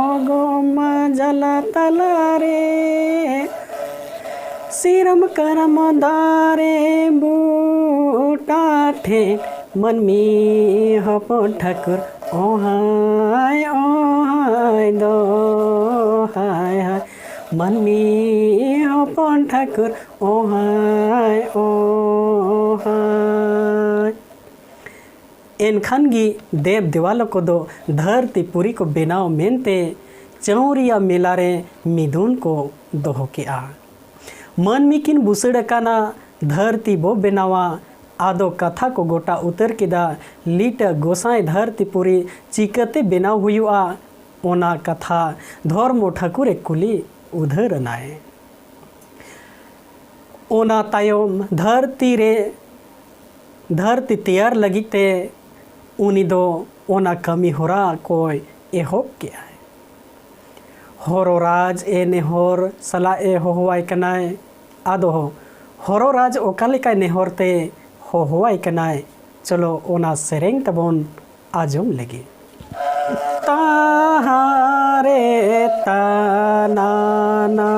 ᱚᱜᱚᱢᱟ ᱡᱟᱞᱟ ᱛᱟᱞᱟᱨᱮ ᱥᱤᱨᱚᱢ ᱠᱟᱨᱟᱢ ᱫᱟᱨᱮ ᱵᱩᱴᱟ ᱴᱷᱮᱱ ᱢᱟᱹᱱᱢᱤ ᱦᱚᱯᱚᱱ ᱴᱷᱟᱹᱠᱩᱨ ᱚᱦᱟᱭ ᱚᱦᱟᱭ ᱫᱚ ᱦᱟᱭ ᱦᱟᱭ᱾ ᱢᱟᱹᱱᱢᱤ ᱦᱚᱯᱚᱱ ᱴᱷᱟᱹᱠᱩᱨ ᱚᱦᱟᱭ ᱚᱦᱟᱭ᱾ ᱮᱱᱠᱷᱟᱱ ᱜᱮ ᱫᱮᱵ ᱫᱮᱣᱟᱞᱚ ᱠᱚᱫᱚ ᱫᱷᱟᱹᱨᱛᱤ ᱯᱩᱨᱤ ᱠᱚ ᱵᱮᱱᱟᱣ ᱢᱮᱱᱛᱮ ᱪᱟᱹᱣᱨᱤᱭᱟ ᱢᱮᱞᱟ ᱨᱮ ᱢᱤᱫᱩᱱ ᱠᱚ ᱫᱚᱦᱚ ᱠᱮᱜᱼᱟ᱾ ᱢᱟᱹᱱᱢᱤ ᱠᱤᱱ ᱵᱩᱥᱟᱹᱲ ᱟᱠᱟᱱᱟ, ᱫᱷᱟᱹᱨᱛᱤ ᱵᱚ ᱵᱮᱱᱟᱣᱟ᱾ ᱟᱫᱚ ᱠᱟᱛᱷᱟ ᱠᱚ ᱜᱚᱴᱟ ᱩᱛᱟᱹᱨ ᱠᱮᱫᱟ᱾ ᱞᱤᱴᱟᱹ ᱜᱚᱸᱥᱟᱭ ᱫᱷᱟᱹᱨᱛᱤ ᱯᱩᱨᱤ ᱪᱤᱠᱟᱹᱛᱮ ᱵᱮᱱᱟᱣ ᱦᱩᱭᱩᱜᱼᱟ, ᱚᱱᱟ ᱠᱟᱛᱷᱟ ᱫᱷᱚᱨᱢᱚ ᱴᱷᱟᱹᱠᱩᱨᱮ ᱠᱩᱞᱤ ᱩᱫᱷᱟᱹᱨ ᱮᱱᱟᱭ᱾ ᱚᱱᱟ ᱛᱟᱭᱚᱢ ᱫᱷᱟᱹᱨᱛᱤ ᱨᱮ, ᱫᱷᱟᱹᱨᱛᱤ ᱛᱮᱭᱟᱨ ᱞᱟᱹᱜᱤᱫ ᱛᱮ ᱩᱱᱤ ᱫᱚ ᱚᱱᱟ ᱠᱟᱹᱢᱤ ᱦᱚᱨᱟ ᱠᱚᱭ ᱮᱦᱚᱵ ᱠᱮᱜᱼᱟᱭ᱾ ᱦᱚᱨᱚ ᱨᱟᱡᱽ ᱮ ᱱᱮᱦᱚᱨ ᱥᱟᱞᱟᱜ ᱮ ᱦᱚᱦᱚᱣᱟᱭ ᱠᱟᱱᱟᱭ᱾ ᱟᱫᱚ ᱦᱚᱨᱚ ᱨᱟᱡᱽ ᱚᱠᱟ ᱞᱮᱠᱟᱭ ᱱᱮᱦᱚᱨ ᱛᱮ ᱦᱚᱦᱚᱣᱟᱭ ᱠᱟᱱᱟᱭ, ᱪᱚᱞᱚ ᱚᱱᱟ ᱥᱮᱨᱮᱧ ᱛᱟᱵᱚᱱ ᱟᱸᱡᱚᱢ ᱞᱮᱜᱮ᱾ ᱛᱟᱦᱟᱨᱮ ᱛᱟᱱᱟᱱᱟ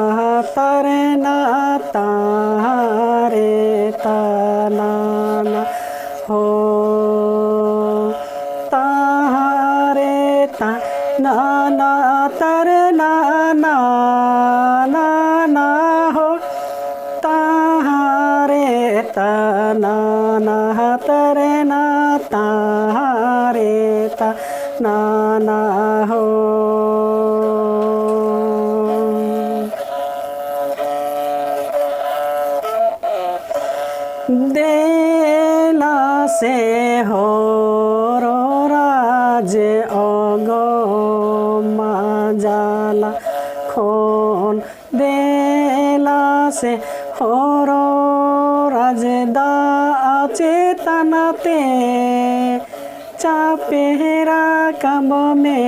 ᱛᱟᱨᱮᱱᱟ ᱛᱟᱦᱟᱨᱮ ᱛᱟᱱᱟᱱᱟ ᱦᱳ᱾ ᱛᱟᱦᱟᱨᱮ ᱛᱟᱱᱟᱱᱟ ᱛᱟᱨᱮᱱᱟ ᱱᱟᱱᱟ ᱦᱳ᱾ ᱛᱟᱦᱟᱨᱮ ᱛᱟᱱᱟᱱᱟ ᱛᱟᱨᱮᱱᱟ ᱛᱟᱦᱟᱨᱮ ᱛᱟᱱᱟᱱᱟ ᱦᱳ᱾ ᱫᱮᱞᱟ ᱥᱮ ᱦᱚᱨᱚ ᱨᱟᱡᱽ ᱚᱜᱚᱢᱟ ᱡᱟᱞᱟ ᱠᱷᱚᱱ᱾ ᱫᱮᱞᱟ ᱥᱮ ᱦᱚᱨᱚ ᱨᱟᱡᱽ ᱫᱟᱜ ᱪᱮᱛᱟᱱ ᱛᱮ ᱪᱟᱯᱮ ᱨᱟᱠᱟᱵ ᱢᱮ᱾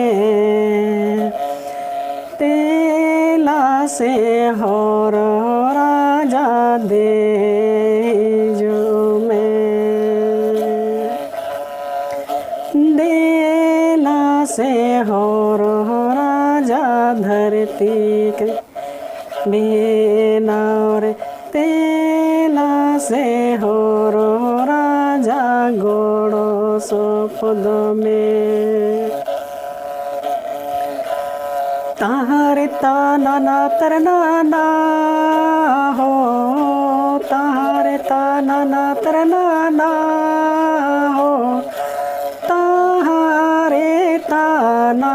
ᱫᱮᱞᱟ ᱥᱮ ᱦᱚᱨᱚ ᱨᱟᱡᱟ ᱫᱮᱡᱚᱜ ᱢᱮ᱾ ᱫᱮᱞᱟ ᱥᱮ ᱦᱚᱨᱚ ᱨᱟᱡᱟ ᱫᱷᱟᱹᱨᱛᱤ ᱵᱮᱱᱟᱣ ᱨᱮ ᱛᱮᱞᱟ ᱥᱮ ᱦᱚᱨᱚ ᱨᱟᱡᱟ ᱜᱚᱲᱚ ᱥᱚᱯᱚᱫ ᱢᱮ᱾ ᱛᱟᱦᱟᱨᱮ ताना ना तरना ना हो, ताहारे ताना ना तरना ना हो, ताहारे ताना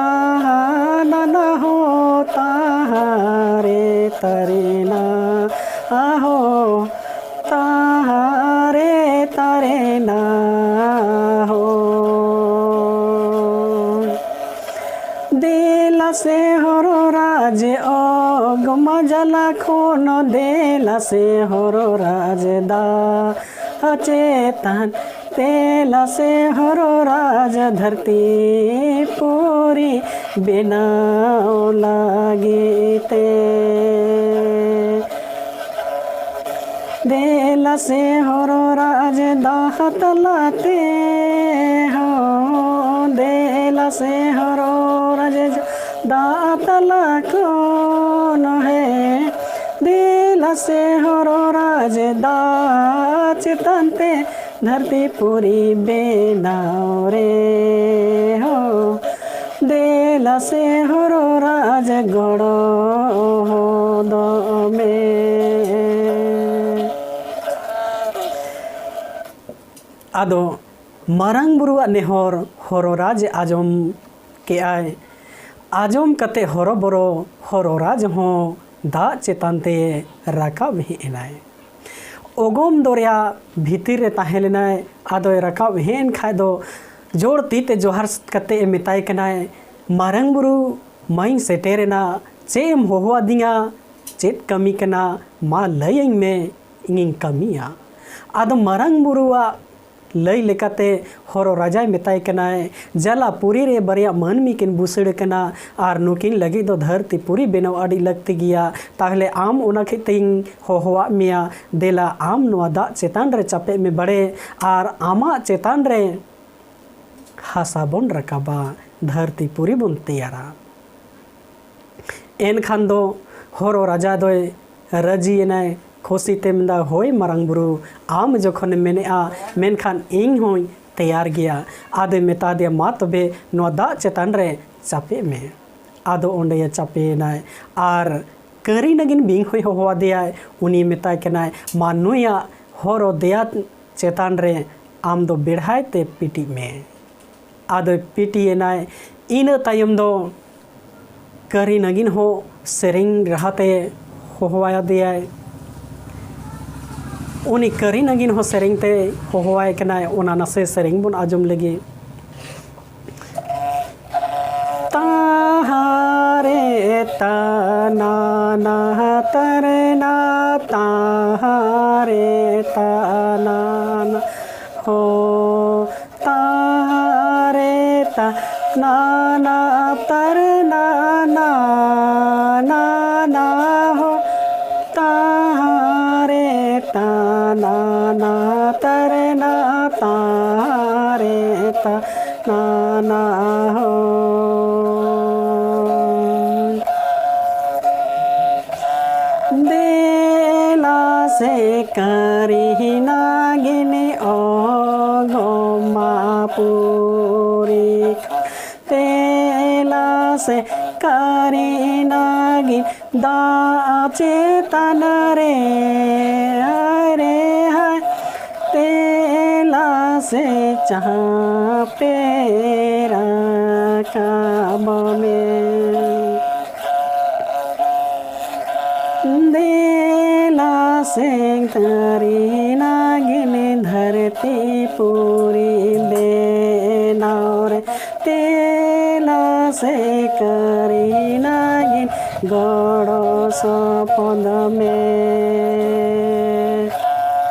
ना ना हो, ताहारे तरे ना हो, ताहारे तरे ना हो। देला से हरो राज ओ गुमा जला खून, देला से हरो राज दा चेतन, देला से हरो राज धरती पूरी बेनाव लागे ते। देला से हरो राज दाहत लाते हो, देला से हरो राज दाहत लाखोन है, देला से हरो राज दा चेतन ते धरती पूरी बेनाव रे हो, देला से हरो राज गड़ो हो दो में। ᱟᱫᱚ ᱢᱟᱨᱟᱝ ᱵᱩᱨᱩᱣᱟᱜ ᱱᱮᱦᱚᱨ ᱦᱚᱨᱚ ᱨᱟᱡᱽ ᱮ ᱟᱸᱡᱚᱢ ᱠᱮᱜᱼᱟᱭ᱾ ᱟᱸᱡᱚᱢ ᱠᱟᱛᱮ ᱦᱚᱨᱚᱵᱚᱨᱚ ᱦᱚᱨᱚ ᱨᱟᱡᱽ ᱦᱚᱸ ᱫᱟᱜ ᱪᱮᱛᱟᱱ ᱛᱮ ᱨᱟᱠᱟᱵ ᱦᱮᱡ ᱮᱱᱟᱭ᱾ ᱚᱜᱚᱢ ᱫᱚᱨᱭᱟ ᱵᱷᱤᱛᱤᱨ ᱨᱮ ᱛᱟᱦᱮᱸ ᱞᱮᱱᱟᱭ᱾ ᱟᱫᱚᱭ ᱨᱟᱠᱟᱵ ᱦᱮᱡ ᱮᱱ ᱠᱷᱟᱡ ᱫᱚ ᱡᱳᱨ ᱛᱤ ᱛᱮ ᱡᱚᱦᱟᱨ ᱠᱟᱛᱮ ᱮ ᱢᱮᱛᱟᱭ ᱠᱟᱱᱟᱭ, ᱢᱟᱨᱟᱝ ᱵᱩᱨᱩ, ᱢᱟᱧ ᱥᱮᱴᱮᱨᱮᱱᱟ, ᱪᱮᱫ ᱮᱢ ᱦᱚᱦᱚ ᱟᱹᱫᱤᱧᱟ? ᱪᱮᱫ ᱠᱟᱹᱢᱤ ᱠᱟᱱᱟ? ᱢᱟ ᱞᱟᱹᱭᱟᱹᱧ ᱢᱮ, ᱤᱧᱤᱧ ᱠᱟᱹᱢᱤᱭᱟ᱾ ᱟᱫᱚ ᱢᱟᱨᱟᱝ ᱵᱩᱨᱩᱣᱟᱜ ᱞᱟᱹᱭ ᱞᱮᱠᱟᱛᱮ ᱦᱚᱨᱚ ᱨᱟᱡᱟᱭ ᱢᱮᱛᱟᱭ ᱠᱟᱱᱟᱭ, ᱡᱟᱞᱟ ᱯᱩᱨᱤ ᱨᱮ ᱵᱟᱨᱭᱟ ᱢᱟᱹᱱᱢᱤ ᱠᱤᱱ ᱵᱩᱥᱟᱹᱲ ᱟᱠᱟᱱᱟ ᱟᱨ ᱱᱩᱠᱤᱱ ᱞᱟᱹᱜᱤᱫ ᱫᱚ ᱫᱷᱟᱹᱨᱛᱤ ᱯᱩᱨᱤ ᱵᱮᱱᱟᱣ ᱟᱹᱰᱤ ᱞᱟᱹᱠᱛᱤ ᱜᱮᱭᱟ᱾ ᱛᱟᱦᱞᱮ ᱟᱢ ᱚᱱᱟ ᱠᱷᱟᱹᱛᱤᱨ ᱛᱮᱧ ᱦᱚᱦᱚᱣᱟᱫ ᱢᱮᱭᱟ, ᱫᱮᱞᱟ ᱟᱢ ᱱᱚᱣᱟ ᱫᱟᱜ ᱪᱮᱛᱟᱱ ᱨᱮ ᱪᱟᱯᱮᱜ ᱢᱮ ᱵᱟᱲᱮ, ᱟᱨ ᱟᱢᱟᱜ ᱪᱮᱛᱟᱱ ᱨᱮ ᱦᱟᱥᱟ ᱵᱚᱱ ᱨᱟᱠᱟᱵᱟ, ᱫᱷᱟᱹᱨᱛᱤ ᱯᱩᱨᱤ ᱵᱚᱱ ᱛᱮᱭᱟᱨᱟ᱾ ᱮᱱᱠᱷᱟᱱ ᱫᱚ ᱦᱚᱨᱚ ᱨᱟᱡᱟ ᱫᱚᱭ ᱨᱟᱹᱡᱤᱭᱮᱱᱟᱭ, ᱠᱷᱩᱥᱤ ᱛᱮ ᱢᱮᱱᱫᱟ, ᱦᱳᱭ ᱢᱟᱨᱟᱝ ᱵᱩᱨᱩ, ᱟᱢ ᱡᱚᱠᱷᱚᱱᱮᱢ ᱢᱮᱱᱮᱜᱼᱟ, ᱢᱮᱱᱠᱷᱟᱱ ᱤᱧ ᱦᱚᱸᱧ ᱛᱮᱭᱟᱨ ᱜᱮᱭᱟ᱾ ᱟᱫᱚᱭ ᱢᱮᱛᱟ ᱫᱮᱭᱟ, ᱢᱟ ᱛᱚᱵᱮ ᱱᱚᱣᱟ ᱫᱟᱜ ᱪᱮᱛᱟᱱ ᱨᱮ ᱪᱟᱯᱮᱜ ᱢᱮ᱾ ᱟᱫᱚ ᱚᱸᱰᱮ ᱪᱟᱯᱮᱭᱮᱱᱟᱭ᱾ ᱟᱨ ᱠᱟᱹᱨᱤ ᱱᱟᱹᱜᱤᱱ ᱵᱤᱧ ᱦᱚᱸᱭ ᱦᱚᱦᱚᱣᱟᱫᱮᱭᱟᱭ᱾ ᱩᱱᱤ ᱢᱮᱛᱟᱭ ᱠᱟᱱᱟᱭ, "ᱢᱟ ᱱᱩᱭᱟᱜ ᱦᱚᱨᱚ ᱫᱮᱭᱟ ᱪᱮᱛᱟᱱ ᱨᱮ ᱟᱢ ᱫᱚ ᱵᱮᱲᱦᱟᱭ ᱛᱮ ᱯᱤᱴᱤᱡ ᱢᱮ᱾" ᱟᱫᱚᱭ ᱯᱤᱴᱤᱭᱮᱱᱟᱭ᱾ ᱤᱱᱟᱹ ᱛᱟᱭᱚᱢ ᱫᱚ ᱠᱟᱹᱨᱤ ᱱᱟᱹᱜᱤᱱ ᱦᱚᱸ ᱥᱮᱨᱮᱧ ᱨᱟᱦᱟ ᱛᱮ ᱦᱚᱦᱚᱣᱟᱫᱮᱭᱟᱭ᱾ ᱩᱱᱤ ᱠᱟᱹᱨᱤ ᱱᱟᱹᱜᱤᱱ ᱦᱚᱸ ᱥᱮᱨᱮᱧ ᱛᱮ ᱦᱚᱦᱚᱣᱟᱭ ᱠᱟᱱᱟᱭ᱾ ᱚᱱᱟ ᱱᱟᱥᱮ ᱥᱮᱨᱮᱧ ᱵᱚᱱ ᱟᱸᱡᱚᱢ ᱞᱮᱜᱮ᱾ ᱛᱟᱦᱟᱨᱮ ᱛᱟᱱᱟᱱᱟ ᱛᱟᱨᱮᱱᱟ, ᱛᱟᱦᱟᱨᱮ ᱛᱟᱱᱟᱱᱟ ᱦᱳ, ᱛᱟᱦᱟᱨᱮ ᱛᱟᱱᱟᱱᱟ ᱛᱟᱨᱮᱱᱟ ᱱᱟᱱᱟ ᱦᱳ, ᱛᱟᱦᱟᱨᱮ ᱛᱟᱱᱟᱱᱟ ᱛᱟᱨᱮᱱᱟ, ᱛᱟᱦᱟᱨᱮ ᱛᱟᱱᱟᱱᱟ ᱦᱳ᱾ ᱫᱮᱞᱟ ᱥᱮ ᱠᱟᱹᱨᱤ ᱱᱟᱜᱤᱱ ᱚᱜᱚᱢᱟ ᱯᱩᱨᱤ, ᱫᱮᱞᱟ ᱥᱮ ᱠᱟᱹᱨᱤ ᱱᱟᱜᱤᱱ ᱫᱟᱜ ᱪᱮᱛᱟᱱ ᱨᱮ, ᱦᱟᱭ ᱨᱮ ᱦᱟᱭ, ᱫᱮᱞᱟ ᱥᱮ ᱪᱟᱯᱮ ᱨᱟᱠᱟᱵ ᱢᱮ᱾ ᱫᱮᱞᱟ ᱥᱮ ᱠᱟᱹᱨᱤ ᱱᱟᱜᱤᱱ ᱫᱷᱟᱹᱨᱛᱤ ᱯᱩᱨᱤ ᱵᱮᱱᱟᱣ ᱨᱮ, ᱫᱮᱞᱟ ᱥᱮ ᱠᱟᱹᱨᱤ ᱱᱟᱜᱤᱱ ᱜᱚᱲᱚ ᱥᱚᱯᱚᱫ ᱢᱮ᱾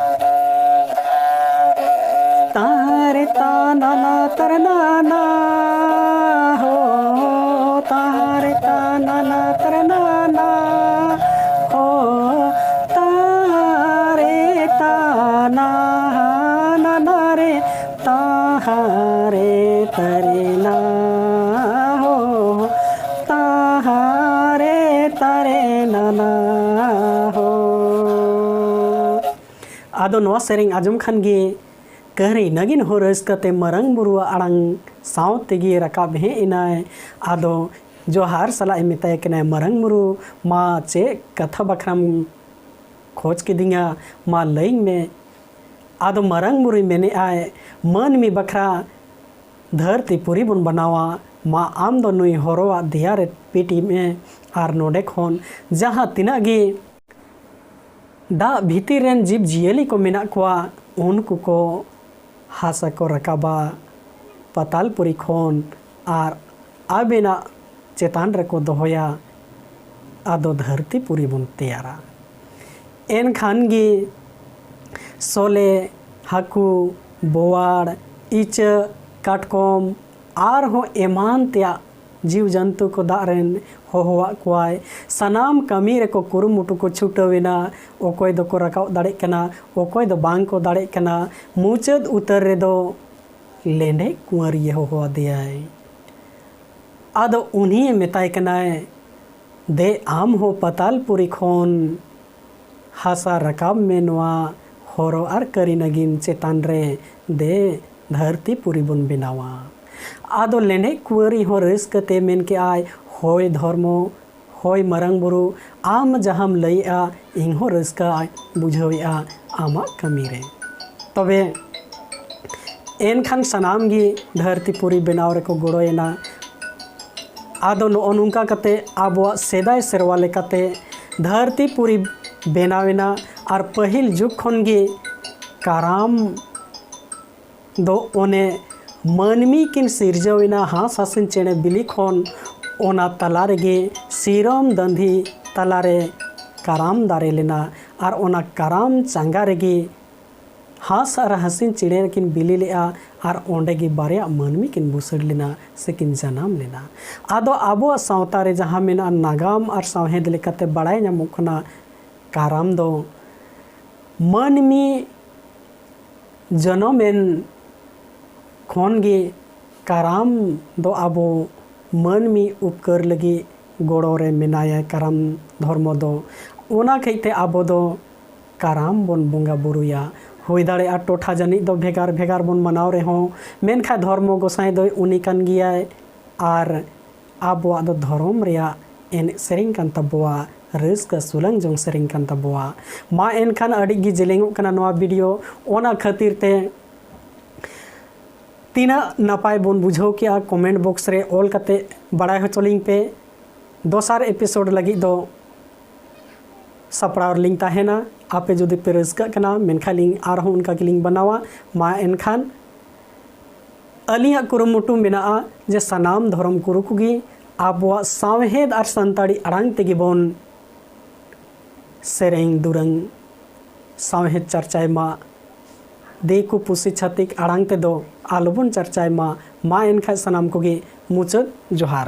ᱛᱟᱦᱟᱨᱮ ᱛᱟᱱᱟᱱᱟ ᱛᱟᱨᱱᱟᱱᱟ ᱦᱳ, ᱛᱟᱦᱟᱨᱮ ᱛᱟᱱᱟᱱᱟ ᱛᱟᱨᱱᱟᱱᱟ ᱦᱳ, ᱛᱟᱦᱟᱨᱮ ᱛᱟᱱᱟᱱᱟ ᱨᱮ, ᱛᱟᱦᱟᱨᱮ ᱛᱟᱨᱮᱱᱟ ᱦᱳ, ᱛᱟᱦᱟᱨᱮ ᱛᱟᱨᱮᱱᱟᱱᱟ ᱦᱳ᱾ ᱟᱫᱚ ᱱᱚᱣᱟ ᱥᱮᱨᱮᱧ ᱟᱸᱡᱚᱢ ᱠᱷᱟᱱ ᱜᱮ ᱠᱟᱹᱨᱤ ᱱᱟᱹᱜᱤᱱ ᱦᱚᱸ ᱨᱟᱹᱥᱠᱟᱹ ᱛᱮ ᱢᱟᱨᱟᱝ ᱵᱩᱨᱩᱣᱟᱜ ᱟᱲᱟᱝ ᱥᱟᱶ ᱛᱮᱜᱮ ᱨᱟᱠᱟᱵ ᱦᱮᱡ ᱮᱱᱟᱭ᱾ ᱟᱫᱚ ᱡᱚᱦᱟᱨ ᱥᱟᱞᱟᱜ ᱮ ᱢᱮᱛᱟᱭ ᱠᱟᱱᱟᱭ, ᱢᱟᱨᱟᱝ ᱵᱩᱨᱩ, ᱢᱟ ᱪᱮᱫ ᱠᱟᱛᱷᱟ ᱵᱟᱠᱷᱨᱟᱢ ᱠᱷᱚᱡᱽ ᱠᱤᱫᱤᱧᱟ, ᱢᱟ ᱞᱟᱹᱭᱟᱹᱧ ᱢᱮ᱾ ᱟᱫᱚ ᱢᱟᱨᱟᱝ ᱵᱩᱨᱩᱭ ᱢᱮᱱᱮᱫᱼᱟᱭ, ᱢᱟᱹᱱᱢᱤ ᱵᱟᱠᱷᱨᱟ ᱫᱷᱟᱹᱨᱛᱤ ᱯᱩᱨᱤ ᱵᱚᱱ ᱵᱮᱱᱟᱣᱟ, ᱢᱟ ᱟᱢ ᱫᱚ ᱱᱩᱭ ᱦᱚᱨᱚᱣᱟᱜ ᱫᱮᱭᱟ ᱨᱮ ᱯᱤᱴᱤ ᱢᱮ, ᱟᱨ ᱱᱚᱰᱮ ᱠᱷᱚᱱ ᱡᱟᱦᱟᱸ ᱛᱤᱱᱟᱹᱜ ᱜᱮ ᱫᱟᱜ ᱵᱷᱤᱛᱤᱨ ᱨᱮᱱ ᱡᱤᱵᱽ ᱡᱤᱭᱟᱹᱞᱤ ᱠᱚ ᱢᱮᱱᱟᱜ ᱠᱚᱣᱟ, ᱩᱱᱠᱩ ᱠᱚ ᱦᱟᱥᱟ ᱠᱚ ᱨᱟᱠᱟᱵᱟ ᱯᱟᱛᱟᱞ ᱯᱩᱨᱤ ᱠᱷᱚᱱ, ᱟᱨ ᱟᱵᱮᱱᱟᱜ ᱪᱮᱛᱟᱱ ᱨᱮᱠᱚ ᱫᱚᱦᱚᱭᱟ᱾ ᱟᱫᱚ ᱫᱷᱟᱹᱨᱛᱤ ᱯᱩᱨᱤ ᱵᱚᱱ ᱛᱮᱭᱟᱨᱟ᱾ ᱮᱱᱠᱷᱟᱱ ᱜᱮ ᱥᱚᱞᱮ, ᱦᱟᱹᱠᱩ, ᱵᱳᱣᱟᱲ, ᱤᱪᱟᱹᱜ, ᱠᱟᱴᱠᱚᱢ, ᱟᱨᱦᱚᱸ ᱮᱢᱟᱱ ᱛᱮᱭᱟᱜ ᱡᱤᱣ ᱡᱚᱱᱛᱩ ᱠᱚ ᱫᱟᱜ ᱨᱮᱱ ᱦᱚᱦᱚᱣᱟᱜ ᱠᱚᱣᱟᱭ᱾ ᱥᱟᱱᱟᱢ ᱠᱟᱹᱢᱤ ᱨᱮᱠᱚ ᱠᱩᱨᱩᱢᱩᱴᱩ ᱠᱚ ᱪᱷᱩᱴᱟᱹᱣ ᱮᱱᱟ᱾ ᱚᱠᱚᱭ ᱫᱚᱠᱚ ᱨᱟᱠᱟᱵ ᱫᱟᱲᱮᱜ ᱠᱟᱱᱟ, ᱚᱠᱚᱭ ᱫᱚ ᱵᱟᱝ ᱠᱚ ᱫᱟᱲᱮᱜ ᱠᱟᱱᱟ᱾ ᱢᱩᱪᱟᱹᱫ ᱩᱛᱟᱹᱨ ᱨᱮᱫᱚ ᱞᱮᱸᱰᱮᱡ ᱠᱩᱸᱣᱟᱹᱨᱤᱭᱮ ᱦᱚᱦᱚ ᱟᱫᱮᱭᱟᱭ᱾ ᱟᱫᱚ ᱩᱱᱤᱭᱮ ᱢᱮᱛᱟᱭ ᱠᱟᱱᱟᱭ, ᱫᱮ ᱟᱢ ᱦᱚᱸ ᱯᱟᱛᱟᱞ ᱯᱩᱨᱤ ᱠᱷᱚᱱ ᱦᱟᱥᱟ ᱨᱟᱠᱟᱵ ᱢᱮ, ᱱᱚᱣᱟ ᱦᱚᱨᱚ ᱟᱨ ᱠᱟᱹᱨᱤ ᱱᱟᱹᱜᱤᱱ ᱪᱮᱛᱟᱱ ᱨᱮ᱾ ᱫᱮ ᱫᱷᱟᱹᱨᱛᱤ ᱯᱩᱨᱤ ᱵᱚᱱ ᱵᱮᱱᱟᱣᱟ᱾ ᱟᱫᱚ ᱞᱮᱸᱰᱮᱡ ᱠᱩᱸᱣᱟᱹᱨᱤ ᱦᱚᱸ ᱨᱟᱹᱥᱠᱟᱹ ᱛᱮ ᱢᱮᱱ ᱠᱮᱜᱼᱟᱭ, ᱦᱳᱭ ᱫᱷᱚᱨᱢᱚ, ᱦᱳᱭ ᱢᱟᱨᱟᱝ ᱵᱩᱨᱩ, ᱟᱢ ᱡᱟᱦᱟᱸᱢ ᱞᱟᱹᱭᱮᱜᱼᱟ, ᱤᱧ ᱦᱚᱸ ᱨᱟᱹᱥᱠᱟᱹ ᱵᱩᱡᱷᱟᱹᱣᱮᱜᱼᱟ ᱟᱢᱟᱜ ᱠᱟᱹᱢᱤ ᱨᱮ᱾ ᱛᱚᱵᱮ ᱮᱱᱠᱷᱟᱱ ᱥᱟᱱᱟᱢ ᱜᱮ ᱫᱷᱟᱹᱨᱛᱤ ᱯᱩᱨᱤ ᱵᱮᱱᱟᱣ ᱨᱮᱠᱚ ᱜᱚᱲᱚᱭᱮᱱᱟ᱾ ᱟᱫᱚ ᱱᱚᱜᱼᱚ ᱱᱚᱝᱠᱟ ᱠᱟᱛᱮ ᱟᱵᱚᱣᱟᱜ ᱥᱮᱫᱟᱭ ᱥᱮᱨᱣᱟ ᱞᱮᱠᱟᱛᱮ ᱫᱷᱟᱹᱨᱛᱤ ᱯᱩᱨᱤ ᱵᱮᱱᱟᱣᱮᱱᱟ᱾ ᱟᱨ ᱯᱟᱹᱦᱤᱞ ᱡᱩᱜᱽ ᱠᱷᱚᱱ ᱜᱮ ᱠᱟᱨᱟᱢ ᱫᱚ ᱚᱱᱮ ᱢᱟᱹᱱᱢᱤ ᱠᱤᱱ ᱥᱤᱨᱡᱟᱹᱣ ᱮᱱᱟ ᱦᱟᱸᱥ ᱦᱟᱹᱥᱤᱱ ᱪᱮᱬᱮ ᱵᱤᱞᱤ ᱠᱷᱚᱱ, ᱚᱱᱟ ᱛᱟᱞᱟ ᱨᱮᱜᱮ ᱥᱤᱨᱚᱢ ᱫᱟᱺᱫᱷᱤ ᱛᱟᱞᱟᱨᱮ ᱠᱟᱨᱟᱢ ᱫᱟᱨᱮ ᱞᱮᱱᱟ᱾ ᱟᱨ ᱚᱱᱟ ᱠᱟᱨᱟᱢ ᱪᱟᱸᱜᱟ ᱨᱮᱜᱮ ᱦᱟᱸᱥ ᱟᱨ ᱦᱟᱹᱥᱤᱱ ᱪᱮᱬᱮ ᱠᱤᱱ ᱵᱤᱞᱤ ᱞᱮᱜᱼᱟ, ᱟᱨ ᱚᱸᱰᱮ ᱜᱮ ᱵᱟᱨᱭᱟ ᱢᱟᱹᱱᱢᱤ ᱠᱤᱱ ᱵᱩᱥᱟᱹᱲ ᱞᱮᱱᱟ ᱥᱮ ᱠᱤᱱ ᱡᱟᱱᱟᱢ ᱞᱮᱱᱟ᱾ ᱟᱫᱚ ᱟᱵᱚᱣᱟᱜ ᱥᱟᱶᱛᱟ ᱨᱮ ᱡᱟᱦᱟᱸ ᱢᱮᱱᱟᱜᱼᱟ, ᱱᱟᱜᱟᱢ ᱟᱨ ᱥᱟᱶᱦᱮᱫ ᱞᱮᱠᱟᱛᱮ ᱵᱟᱲᱟᱭ ᱧᱟᱢᱚᱜ ᱠᱟᱱᱟ, ᱠᱟᱨᱟᱢ ᱫᱚ ᱢᱟᱹᱱᱢᱤ ᱡᱚᱱᱚᱢᱮᱱ ᱠᱷᱚᱱ ᱜᱮ ᱠᱟᱨᱟᱢ ᱫᱚ ᱟᱵᱚ ᱢᱟᱹᱱᱢᱤ ᱩᱯᱠᱟᱹᱨ ᱞᱟᱹᱜᱤᱫ ᱜᱚᱲᱚ ᱨᱮ ᱢᱮᱱᱟᱭᱟ ᱠᱟᱨᱟᱢ ᱫᱷᱚᱨᱢᱚ ᱫᱚ᱾ ᱚᱱᱟ ᱠᱷᱟᱹᱛᱤᱨ ᱛᱮ ᱟᱵᱚ ᱫᱚ ᱠᱟᱨᱟᱢ ᱵᱚᱱ ᱵᱚᱸᱜᱟ ᱵᱩᱨᱩᱭᱟ᱾ ᱦᱩᱭ ᱫᱟᱲᱮᱭᱟᱜᱼᱟ ᱴᱚᱴᱷᱟ ᱡᱟᱹᱱᱤᱡ ᱫᱚ ᱵᱷᱮᱜᱟᱨ ᱵᱷᱮᱜᱟᱨ ᱵᱚᱱ ᱢᱟᱱᱟᱣ ᱨᱮᱦᱚᱸ, ᱢᱮᱱᱠᱷᱟᱱ ᱫᱷᱚᱨᱢᱚ ᱜᱚᱸᱥᱟᱭ ᱫᱚᱭ ᱩᱱᱤ ᱠᱟᱱ ᱜᱮᱭᱟᱭ᱾ ᱟᱨ ᱟᱵᱚᱣᱟᱜ ᱫᱚ ᱫᱷᱚᱨᱚᱢ ᱨᱮᱭᱟᱜ ᱮᱱᱮᱡ ᱥᱮᱨᱮᱧ ᱠᱟᱱ ᱛᱟᱵᱚᱣᱟ, ᱨᱟᱹᱥᱠᱟᱹ ᱥᱩᱞᱟᱹᱝ ᱡᱚᱝ ᱥᱮᱨᱮᱧ ᱠᱟᱱ ᱛᱟᱵᱚᱣᱟ᱾ ᱢᱟ ᱮᱱᱠᱷᱟᱱ ᱟᱹᱰᱤ ᱜᱮ ᱡᱮᱞᱮᱧᱚᱜ ᱠᱟᱱᱟ ᱱᱚᱣᱟ ᱵᱷᱤᱰᱤᱭᱳ, ᱚᱱᱟ ᱠᱷᱟᱹᱛᱤᱨ ᱛᱮ ᱛᱤᱱᱟᱹᱜ ᱱᱟᱯᱟᱭ ᱵᱚᱱ ᱵᱩᱡᱷᱟᱹᱣ ᱠᱮᱜᱼᱟ, ᱠᱚᱢᱮᱱᱴ ᱵᱚᱠᱥ ᱨᱮ ᱚᱞ ᱠᱟᱛᱮ ᱵᱟᱲᱟᱭ ᱦᱚᱪᱚ ᱞᱤᱧ ᱯᱮ᱾ ᱫᱚᱥᱟᱨ ᱮᱯᱤᱥᱳᱰ ᱞᱟᱹᱜᱤᱫ ᱫᱚ ᱥᱟᱯᱲᱟᱣ ᱨᱮᱞᱤᱧ ᱛᱟᱦᱮᱱᱟ᱾ ᱟᱯᱮ ᱡᱩᱫᱤ ᱯᱮ ᱨᱟᱹᱥᱠᱟᱹᱜ ᱠᱟᱱᱟ, ᱢᱮᱱᱠᱷᱟᱱ ᱞᱤᱧ ᱟᱨᱦᱚᱸ ᱚᱱᱠᱟ ᱜᱮᱞᱤᱧ ᱵᱮᱱᱟᱣᱟ᱾ ᱢᱟ ᱮᱱᱠᱷᱟᱱ ᱟᱹᱞᱤᱧᱟᱜ ᱠᱩᱨᱩᱢᱩᱴᱩ ᱢᱮᱱᱟᱜᱼᱟ ᱡᱮ ᱥᱟᱱᱟᱢ ᱫᱷᱚᱨᱚᱢ ᱜᱩᱨᱩ ᱠᱚᱜᱮ ᱟᱵᱚᱣᱟᱜ ᱥᱟᱶᱦᱮᱫ ᱟᱨ ᱥᱟᱱᱛᱟᱲᱤ ᱟᱲᱟᱝ ᱛᱮᱜᱮ ᱵᱚᱱ ᱥᱮᱨᱮᱧ ᱫᱩᱨᱟᱹᱝ ᱥᱟᱶᱦᱮᱫ ᱪᱟᱨᱪᱟᱭ ᱢᱟ᱾ ᱫᱤᱠᱩ ᱯᱩᱥᱤ ᱪᱷᱟᱹᱛᱤᱠ ᱟᱲᱟᱝ ᱛᱮᱫᱚ ᱟᱞᱚᱵᱚᱱ ᱪᱟᱨᱪᱟᱭ ᱢᱟ᱾ ᱢᱟ ᱮᱱᱠᱷᱟᱱ ᱥᱟᱱᱟᱢ ᱠᱚᱜᱮ ᱢᱩᱪᱟᱹᱫ ᱡᱚᱦᱟᱨ᱾